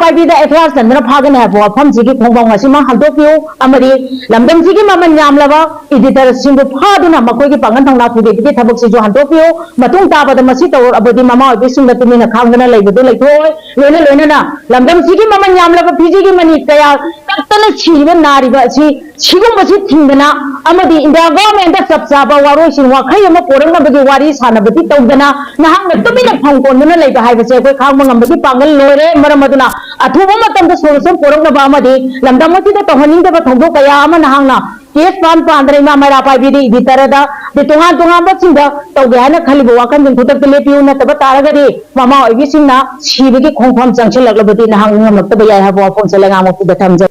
ꯄꯥꯏꯕꯤꯗ ꯑꯦꯐ ꯑꯥꯏ ꯑꯥꯔ ꯆꯟꯗꯨꯅ ꯐꯥꯒꯅꯤ ꯍꯥꯏꯕ ꯋꯥꯐꯝꯁꯤꯒꯤ ꯈꯣꯡꯐꯝ ꯉꯁꯤꯃꯛ ꯍꯟꯗꯣꯛꯄꯤꯌꯨ ꯑꯃꯗꯤ ꯂꯝꯗꯝꯁꯤꯒꯤ ꯃꯃꯜ ꯌꯥꯝꯂꯕ ꯏꯗꯤꯇꯔꯁꯤꯡꯕꯨ ꯐꯥꯗꯨꯅ ꯃꯈꯣꯏꯒꯤ ꯄꯥꯡꯒꯜ ꯊꯧꯅꯥ ꯊꯨꯗꯦꯛꯄꯒꯤ ꯊꯕꯛꯁꯤꯁꯨ ꯍꯟꯗꯣꯛꯄꯤꯌꯨ꯫ ꯃꯇꯨꯡ ꯇꯥꯕꯗ ꯃꯁꯤ ꯇꯧꯔꯛꯑꯕꯗꯤ ꯃꯃꯥ ꯑꯣꯏꯕꯤꯁꯤꯡꯅ ꯇꯨꯃꯤꯟꯅ ꯈꯥꯡꯗꯅ ꯂꯩꯕꯗꯨ ꯂꯩꯊꯣꯛꯑꯣꯏ꯫ ꯂꯣꯏꯅ ꯂꯣꯏꯅꯅ ꯂꯝꯗꯝꯁꯤꯒꯤ ꯃꯃꯜ ꯌꯥꯝꯂꯕ ꯐꯤꯖꯤꯒꯤ ꯃꯅꯤ ꯀꯌꯥ ꯀꯛꯇꯅ ꯁꯤꯔꯤꯕ ꯅꯥꯔꯤꯕ ꯑꯁꯤ ꯁꯤꯒꯨꯝꯕꯁꯤ ꯊꯤꯡꯗꯅ ꯑꯃꯗꯤ ꯏꯟꯗꯤꯌꯥ ꯒꯣꯔꯃꯦꯟꯗ ꯆꯞ ꯆꯥꯕ ꯋꯥꯔꯣꯏꯁꯤꯟ ꯋꯥꯈꯩ ꯑꯃ ꯄꯣꯔꯛꯅꯕꯒꯤ ꯋꯥꯔꯤ ꯁꯥꯟꯅꯕꯗꯤ ꯇꯧꯗꯅ ꯅꯍꯥꯛꯅ ꯇꯨꯃꯤꯟꯅ ꯐꯝ ꯀꯣꯟꯗꯨꯅ ꯂꯩꯕ ꯍꯥꯏꯕꯁꯦ ꯑꯩꯈꯣꯏ ꯈꯥꯡꯕ ꯉꯝꯕꯒꯤ ꯄꯥꯡꯒꯜ ꯂꯣꯏꯔꯦ꯫ ꯃꯔꯝ ꯑꯗꯨꯅ ꯑꯊꯨꯕ ꯃꯇꯝꯗ solution ꯄꯣꯔꯛꯅꯕ ꯑꯃꯗꯤ ꯂꯝꯗꯝ ꯑꯁꯤꯗ ꯇꯧꯍꯟꯅꯤꯡꯗꯕ ꯊꯧꯗꯣꯛ ꯀꯌꯥ ꯑꯃ ꯅꯍꯥꯛꯅ case ꯄꯥꯟ ꯄꯥꯟꯗꯅ ꯏꯃꯥ ꯃꯩꯔꯥ ꯄꯥꯏꯕꯤꯗꯤ ꯏꯗꯤꯇꯔꯗ ꯑꯗꯩ ꯇꯣꯉꯥꯟ ꯇꯣꯉꯥꯟꯕꯁꯤꯡꯗ ꯇꯧꯒꯦ ꯍꯥꯏꯅ ꯈꯜꯂꯤꯕ ꯋꯥꯈꯜꯁꯤꯡ ꯈꯨꯗꯛꯇ ꯂꯦꯞꯄꯤꯌꯨ꯫ ꯅꯠꯇꯕ ꯇꯥꯔꯒꯗꯤ ꯃꯃꯥ ꯑꯣꯏꯕꯤꯁꯤꯡꯅ ꯁꯤꯕꯒꯤ ꯈꯣꯡꯐꯝ ꯆꯪꯁꯤꯜꯂꯛꯂꯕꯗꯤ ꯅꯍꯥꯛ ꯉꯝꯂꯛꯇꯕ ꯌꯥꯏ ꯍꯥꯏꯕ ꯋꯥꯐꯝꯁꯦ ꯂꯩꯉꯥꯛ ꯃꯄꯨꯗ ꯊꯝꯖꯩ꯫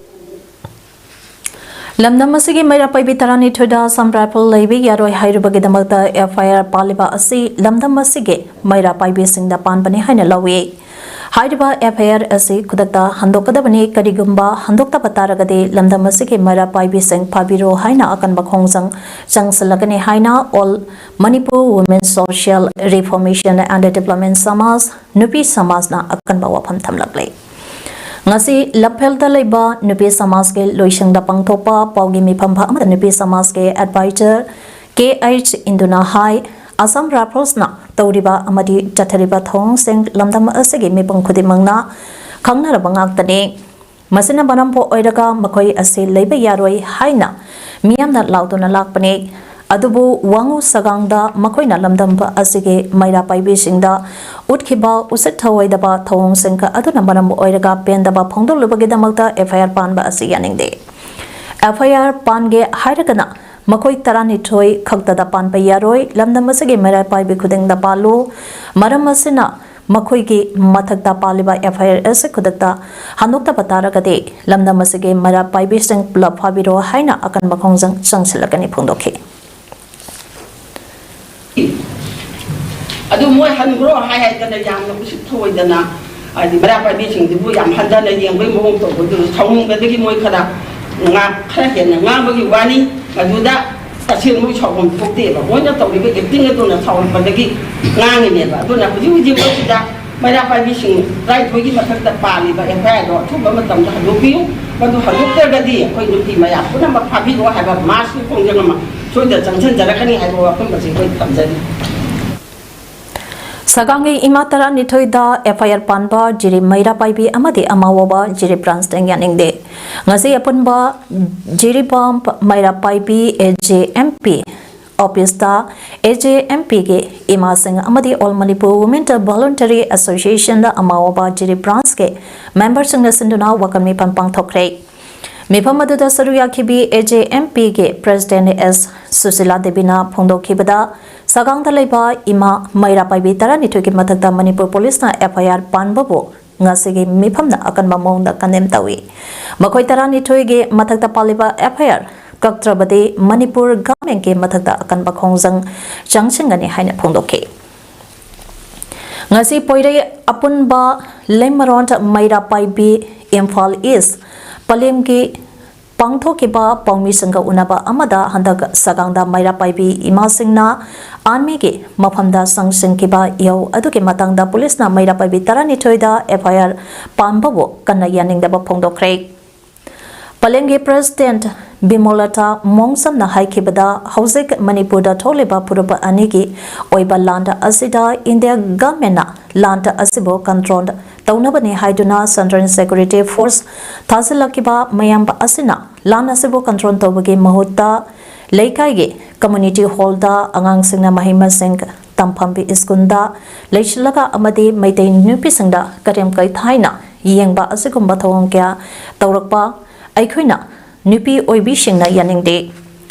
ꯂꯝꯗꯝ ꯑꯁꯤꯒꯤ ꯃꯩꯔꯥ ꯄꯥꯏꯕꯤ ꯇꯔꯥꯅꯤꯊꯣꯏꯗ Assam Rifle ꯂꯩꯕ ꯌꯥꯔꯣꯏ ꯍꯥꯏꯔꯨꯕꯒꯤꯗꯃꯛꯇ F I R ꯄꯥꯜꯂꯤꯕ ꯑꯁꯤ ꯂꯝꯗꯝ ꯑꯁꯤꯒꯤ ꯃꯩꯔꯥ ꯄꯥꯏꯕꯤꯁꯤꯡꯗ ꯄꯥꯟꯕꯅꯤ ꯍꯥꯏꯅ ꯂꯧꯏ꯫ ꯍꯥꯏꯔꯤꯕ F I R ꯑꯁꯤ ꯈꯨꯗꯛꯇ ꯍꯟꯗꯣꯛꯀꯗꯕꯅꯤ, ꯀꯔꯤꯒꯨꯝꯕ ꯍꯟꯗꯣꯛꯇꯕ ꯇꯥꯔꯒꯗꯤ ꯂꯝꯗꯝ ꯑꯁꯤꯒꯤ ꯃꯩꯔꯥ ꯄꯥꯏꯕꯤꯁꯤꯡ ꯐꯥꯕꯤꯔꯣ ꯍꯥꯏꯅ ꯑꯀꯟꯕ ꯈꯣꯡꯖꯪ ꯆꯪꯁꯤꯜꯂꯛꯀꯅꯤ ꯍꯥꯏꯅ All Manipur Women Social Reformation and Development ꯁꯃꯥꯖ, ꯅꯨꯄꯤ ꯁꯃꯥꯖꯅ ꯑꯀꯟꯕ ꯋꯥꯐꯝ ꯊꯝꯂꯛꯂꯤ꯫ ꯉꯁꯤ ꯂꯝꯐꯦꯜꯗ ꯂꯩꯕ ꯅꯨꯄꯤ ꯁꯃꯥꯖꯀꯤ ꯂꯣꯏꯁꯪꯗ ꯄꯥꯡꯊꯣꯛꯄ ꯄꯥꯎꯒꯤ ꯃꯤꯐꯝ ꯑꯃꯗ ꯅꯨꯄꯤ ꯁꯃꯥꯖꯀꯤ advisor K H ꯏꯟꯗꯨꯅ ꯍꯥꯏ, Assam Riflesꯅ ꯇꯧꯔꯤꯕ ꯑꯃꯗꯤ ꯆꯠꯊꯔꯤꯕ ꯊꯧꯑꯣꯡꯁꯤꯡ ꯂꯝꯗꯝ ꯑꯁꯤꯒꯤ ꯃꯤꯄꯨꯝ ꯈꯨꯗꯤꯡꯃꯛꯅ ꯈꯪꯅꯔꯕ ꯉꯥꯛꯇꯅꯤ꯫ ꯃꯁꯤꯅ ꯃꯔꯝ ꯑꯣꯏꯔꯒ ꯃꯈꯣꯏ ꯑꯁꯤ ꯂꯩꯕ ꯌꯥꯔꯣꯏ ꯍꯥꯏꯅ ꯃꯤꯌꯥꯝꯅ ꯂꯥꯎꯗꯨꯅ ꯂꯥꯛꯄꯅꯤ꯫ ꯑꯗꯨꯕꯨ ꯋꯥꯉꯨ ꯁꯒꯥꯡꯗ ꯃꯈꯣꯏꯅ ꯂꯝꯗꯝ ꯑꯁꯤꯒꯤ ꯃꯩꯔꯥ ꯄꯥꯏꯕꯤꯁꯤꯡꯗ ꯎꯠꯈꯤꯕ ꯎꯁꯤꯠ ꯊꯑꯣꯏꯗꯕ ꯊꯧꯑꯣꯡꯁꯤꯡ ꯑꯗꯨꯅ ꯃꯔꯝ ꯑꯣꯏꯔꯒ ꯄꯦꯟꯗꯕ ꯐꯣꯡꯗꯣꯛꯂꯨꯕꯒꯤꯗꯃꯛꯇ F I R ꯄꯥꯟꯕ ꯑꯁꯤ ꯌꯥꯅꯤꯡꯗꯦ꯫ F I R ꯄꯥꯟꯒꯦ ꯍꯥꯏꯔꯒꯅ ꯃꯈꯣꯏ ꯇꯔꯥꯅꯤꯊꯣꯏ ꯈꯛꯇꯗ ꯄꯥꯟꯕ ꯌꯥꯔꯣꯏ, ꯂꯝꯗꯝ ꯑꯁꯤꯒꯤ ꯃꯩꯔꯥ ꯄꯥꯏꯕꯤ ꯈꯨꯗꯤꯡꯗ ꯄꯥꯜꯂꯨ꯫ ꯃꯔꯝ ꯑꯁꯤꯅ ꯃꯈꯣꯏꯒꯤ ꯃꯊꯛꯇ ꯄꯥꯜꯂꯤꯕ F I R ꯑꯁꯤ ꯈꯨꯗꯛꯇ ꯍꯟꯗꯣꯛꯇꯕ ꯇꯥꯔꯒꯗꯤ ꯂꯝꯗꯝ ꯑꯁꯤꯒꯤ ꯃꯩꯔꯥ ꯄꯥꯏꯕꯤꯁꯤꯡ ꯄꯨꯂꯞ ꯐꯥꯕꯤꯔꯣ ꯍꯥꯏꯅ ꯑꯀꯟꯕ ꯈꯣꯡꯖꯪ ꯆꯪꯁꯤꯜꯂꯛꯀꯅꯤ ꯐꯣꯡꯗꯣꯛꯈꯤ꯫ ꯑꯗꯨ ꯃꯣꯏ ꯍꯟꯈ꯭ꯔꯣ ꯍꯥꯏ ꯍꯥꯏꯗꯅ ꯌꯥꯝꯅ ꯎꯁꯤꯠ ꯊꯑꯣꯏꯗꯅ, ꯍꯥꯏꯗꯤ ꯃꯩꯔꯥ ꯄꯥꯏꯕꯤꯁꯤꯡꯗꯨꯕꯨ ꯌꯥꯝ ꯍꯟꯊꯅ ꯌꯦꯡꯕꯒꯤ ꯃꯑꯣꯡ ꯇꯧꯕꯗꯨ ꯁꯥꯎꯅꯤꯡꯕꯗꯒꯤ ꯃꯣꯏ ꯈꯔ ꯉꯥ-, ꯈꯔ ꯍꯦꯟꯅ ꯉꯥꯡꯕꯒꯤ ꯋꯥꯅꯤ꯫ ꯑꯗꯨꯗ ꯇꯁꯦꯡ ꯃꯣꯏ ꯁꯥꯎꯐꯝ ꯊꯣꯛꯇꯦꯕ꯫ ꯃꯣꯏꯅ ꯇꯧꯔꯤꯕ ꯑꯦꯛꯇꯤꯡ ꯑꯗꯨꯅ ꯁꯥꯎꯔꯛꯄꯗꯒꯤ ꯉꯥꯡꯉꯤꯅꯦꯕ꯫ ꯑꯗꯨꯅ ꯍꯧꯖꯤꯛ ꯍꯧꯖꯤꯛ ꯃꯣꯏꯁꯤꯗ ꯃꯩꯔꯥ ꯄꯥꯏꯕꯤꯁꯤꯡ ꯇꯔꯥꯅꯤꯊꯣꯏꯒꯤ ꯃꯊꯛꯇ ꯄꯥꯜꯂꯤꯕ ꯑꯦꯐ ꯑꯥꯏ ꯑꯥꯔꯗꯣ ꯑꯊꯨꯕ ꯃꯇꯝꯗ ꯍꯟꯗꯣꯛꯄꯤꯌꯨ꯫ ꯃꯗꯨ ꯍꯟꯗꯣꯛꯇ꯭ꯔꯒꯗꯤ ꯑꯩꯈꯣꯏ ꯅꯨꯄꯤ ꯃꯌꯥꯝ ꯄꯨꯝꯅꯃꯛ ꯐꯥꯕꯤꯔꯣ ꯍꯥꯏꯕ ꯃꯥꯁꯀꯤ ꯈꯣꯡꯖꯪ ꯑꯃ ꯁꯣꯏꯗꯅ ꯆꯪꯁꯤꯟꯖꯔꯛꯀꯅꯤ ꯍꯥꯏꯕ ꯋꯥꯐꯝ ꯑꯁꯤ ꯑꯩꯈꯣꯏ ꯊꯝꯖꯔꯤ꯫ ꯁꯒꯥꯡꯒꯤ ꯏꯃꯥ ꯇꯔꯥꯅꯤꯊꯣꯏꯗ ꯑꯦꯐ ꯑꯥꯏ ꯑꯥꯔ ꯄꯥꯟꯕ ꯖꯤꯔꯤ ꯃꯩꯔꯥ ꯄꯥꯏꯕꯤ ꯑꯃꯗꯤ ꯑꯃꯥꯋꯥꯕ ꯖꯤꯔꯤ ꯕ꯭ꯔꯥꯟꯁꯇ ꯌꯥꯅꯤꯡꯗꯦ꯫ ꯉꯁꯤ ꯑꯄꯨꯟꯕ ꯖꯤꯔꯤꯕꯥꯝ ꯃꯩꯔꯥ ꯄꯥꯏꯕꯤ ꯑꯦ ꯖꯦ ꯑꯦꯝ ꯄꯤ ꯑꯣꯐꯤꯁꯇ ꯑꯦ ꯖꯦ ꯑꯦꯝ ꯄꯤꯒꯤ ꯏꯃꯥꯁꯤꯡ ꯑꯃꯗꯤ ꯑꯣꯜ ꯃꯅꯤꯄꯨꯔ ꯋꯨꯃꯦꯟ ꯚꯣꯂꯨꯟꯇꯔꯤ ꯑꯦꯁꯣꯁꯤꯌꯦꯁꯟꯗ ꯑꯃꯥꯋꯥꯕ ꯖꯤꯔꯤ ꯕ꯭ꯔꯥꯟꯁꯀꯤ ꯃꯦꯝꯕꯔꯁꯤꯡꯅ ꯁꯤꯟꯗꯨꯅ ꯋꯥꯀꯠ ꯃꯤꯐꯝ ꯄꯥꯡꯊꯣꯛꯈ꯭ꯔꯦ꯫ ꯃꯤꯐꯝ ꯑꯗꯨꯗ ꯁꯔꯨꯛ ꯌꯥꯈꯤꯕꯤ ꯑꯦ ꯖꯦ ꯑꯦꯝ ꯄꯤꯒꯤ ꯄ꯭ꯔꯦꯁꯤꯗꯦꯟꯠ ꯑꯦꯁ ꯁꯨꯁꯤꯂꯥ ꯗꯦꯕꯤꯅ ꯐꯣꯡꯗꯣꯛꯈꯤꯕꯗ, ꯁꯒꯥꯡꯗ ꯂꯩꯕ ꯏꯃꯥ ꯃꯩꯔꯥ ꯄꯥꯏꯕꯤ ꯇꯔꯥꯅꯤꯊꯣꯏꯒꯤ ꯃꯊꯛꯇ ꯃꯅꯤꯄꯨꯔ ꯄꯨꯂꯤꯁꯅ ꯑꯦꯐ ꯑꯥꯏ ꯑꯥꯔ ꯄꯥꯟꯕꯕꯨ ꯉꯁꯤꯒꯤ ꯃꯤꯐꯝꯅ ꯑꯀꯟꯕ ꯃꯑꯣꯡꯗ ꯀꯟꯗꯦꯝ ꯇꯧꯏ꯫ ꯃꯈꯣꯏ ꯇꯔꯥꯅꯤꯊꯣꯏꯒꯤ ꯃꯊꯛꯇ ꯄꯥꯜꯂꯤꯕ ꯑꯦꯐ ꯑꯥꯏ ꯑꯥꯔ ꯀꯛꯇ꯭ꯔꯕꯗꯤ ꯃꯅꯤꯄꯨꯔ ꯒꯚꯔꯟꯃꯦꯟꯠꯀꯤ ꯃꯊꯛꯇ ꯑꯀꯟꯕ ꯈꯣꯡꯖꯪ ꯆꯪꯁꯤꯟꯒꯅꯤ ꯍꯥꯏꯅ ꯐꯣꯡꯗꯣꯛꯈꯤ꯫ ꯉꯁꯤ ꯄꯣꯏꯔꯩ ꯑꯄꯨꯟꯕ ꯂꯩꯃꯔꯣꯟ ꯃꯩꯔꯥ ꯄꯥꯏꯕꯤ ꯏꯝꯐꯥꯜ ꯏꯁ ꯄꯂꯦꯝꯒꯤ ꯄꯥꯡꯊꯣꯛꯈꯤꯕ ꯄꯥꯎꯃꯤꯁꯤꯡꯒ ꯎꯅꯕ ꯑꯃꯗ ꯍꯟꯗꯛ ꯁꯒꯥꯡꯗ ꯃꯩꯔꯥ ꯄꯥꯏꯕꯤ ꯏꯃꯥꯁꯤꯡꯅ ꯑꯥꯔꯃꯤꯒꯤ ꯃꯐꯝꯗ ꯆꯪꯁꯤꯟꯈꯤꯕ ꯏꯍꯧ ꯑꯗꯨꯒꯤ ꯃꯇꯥꯡꯗ ꯄꯨꯂꯤꯁꯅ ꯃꯩꯔꯥ ꯄꯥꯏꯕꯤ ꯇꯔꯥꯅꯤꯊꯣꯏꯗ ꯑꯦꯐ ꯑꯥꯏ ꯑꯥꯔ ꯄꯥꯟꯕꯕꯨ ꯀꯟꯅ ꯌꯥꯅꯤꯡꯗꯕ ꯐꯣꯡꯗꯣꯛꯈ꯭ꯔꯦ꯫ ꯄꯂꯦꯝꯒꯤ ꯄ꯭ꯔꯦꯁꯤꯗꯦꯟꯠ ꯕꯤꯃꯣꯂꯇꯥ ꯃꯣꯡꯁꯝꯅ ꯍꯥꯏꯈꯤꯕꯗ, ꯍꯧꯖꯤꯛ ꯃꯅꯤꯄꯨꯔꯗ ꯊꯣꯛꯂꯤꯕ ꯐꯨꯔꯨꯞ ꯑꯅꯤꯒꯤ ꯑꯣꯏꯕ ꯂꯥꯟ ꯑꯁꯤꯗ ꯏꯟꯗꯤꯌꯥ ꯒꯚꯔꯟꯃꯦꯟꯠꯅ ꯂꯥꯟ ꯑꯁꯤꯕꯨ ꯀꯟꯇ꯭ꯔꯣꯜ ꯇꯧꯅꯕꯅꯤ ꯍꯥꯏꯗꯨꯅ ꯁꯦꯟꯇ꯭ꯔꯦꯜ ꯁꯦꯀ꯭ꯌꯨꯔꯤꯇꯤ ꯐꯣꯔꯁ ꯊꯥꯖꯤꯜꯂꯛꯈꯤꯕ ꯃꯌꯥꯝ ꯑꯁꯤꯅ ꯂꯥꯟ ꯑꯁꯤꯕꯨ ꯀꯟꯇ꯭ꯔꯣꯜ ꯇꯧꯕꯒꯤ ꯃꯍꯨꯠꯇ ꯂꯩꯀꯥꯏꯒꯤ ꯀꯝꯃ꯭ꯌꯨꯅꯤꯇꯤ ꯍꯣꯜꯗ ꯑꯉꯥꯡꯁꯤꯡꯅ ꯃꯍꯩ ꯃꯁꯤꯡ ꯇꯝꯐꯝꯒꯤ ꯁ꯭ꯀꯨꯜꯗ ꯂꯩꯁꯤꯜꯂꯒ ꯑꯃꯗꯤ ꯃꯩꯇꯩ ꯅꯨꯄꯤꯁꯤꯡꯗ ꯀꯔꯦꯝ ꯀꯩꯊꯥꯏꯅ ꯌꯦꯡꯕ ꯑꯁꯤꯒꯨꯝꯕ ꯊꯧꯑꯣꯡ ꯀꯌꯥ ꯇꯧꯔꯛꯄ ꯑꯩꯈꯣꯏꯅ ꯅꯨꯄꯤ ꯑꯣꯏꯕꯤꯁꯤꯡꯅ ꯌꯥꯅꯤꯡꯗꯦ꯫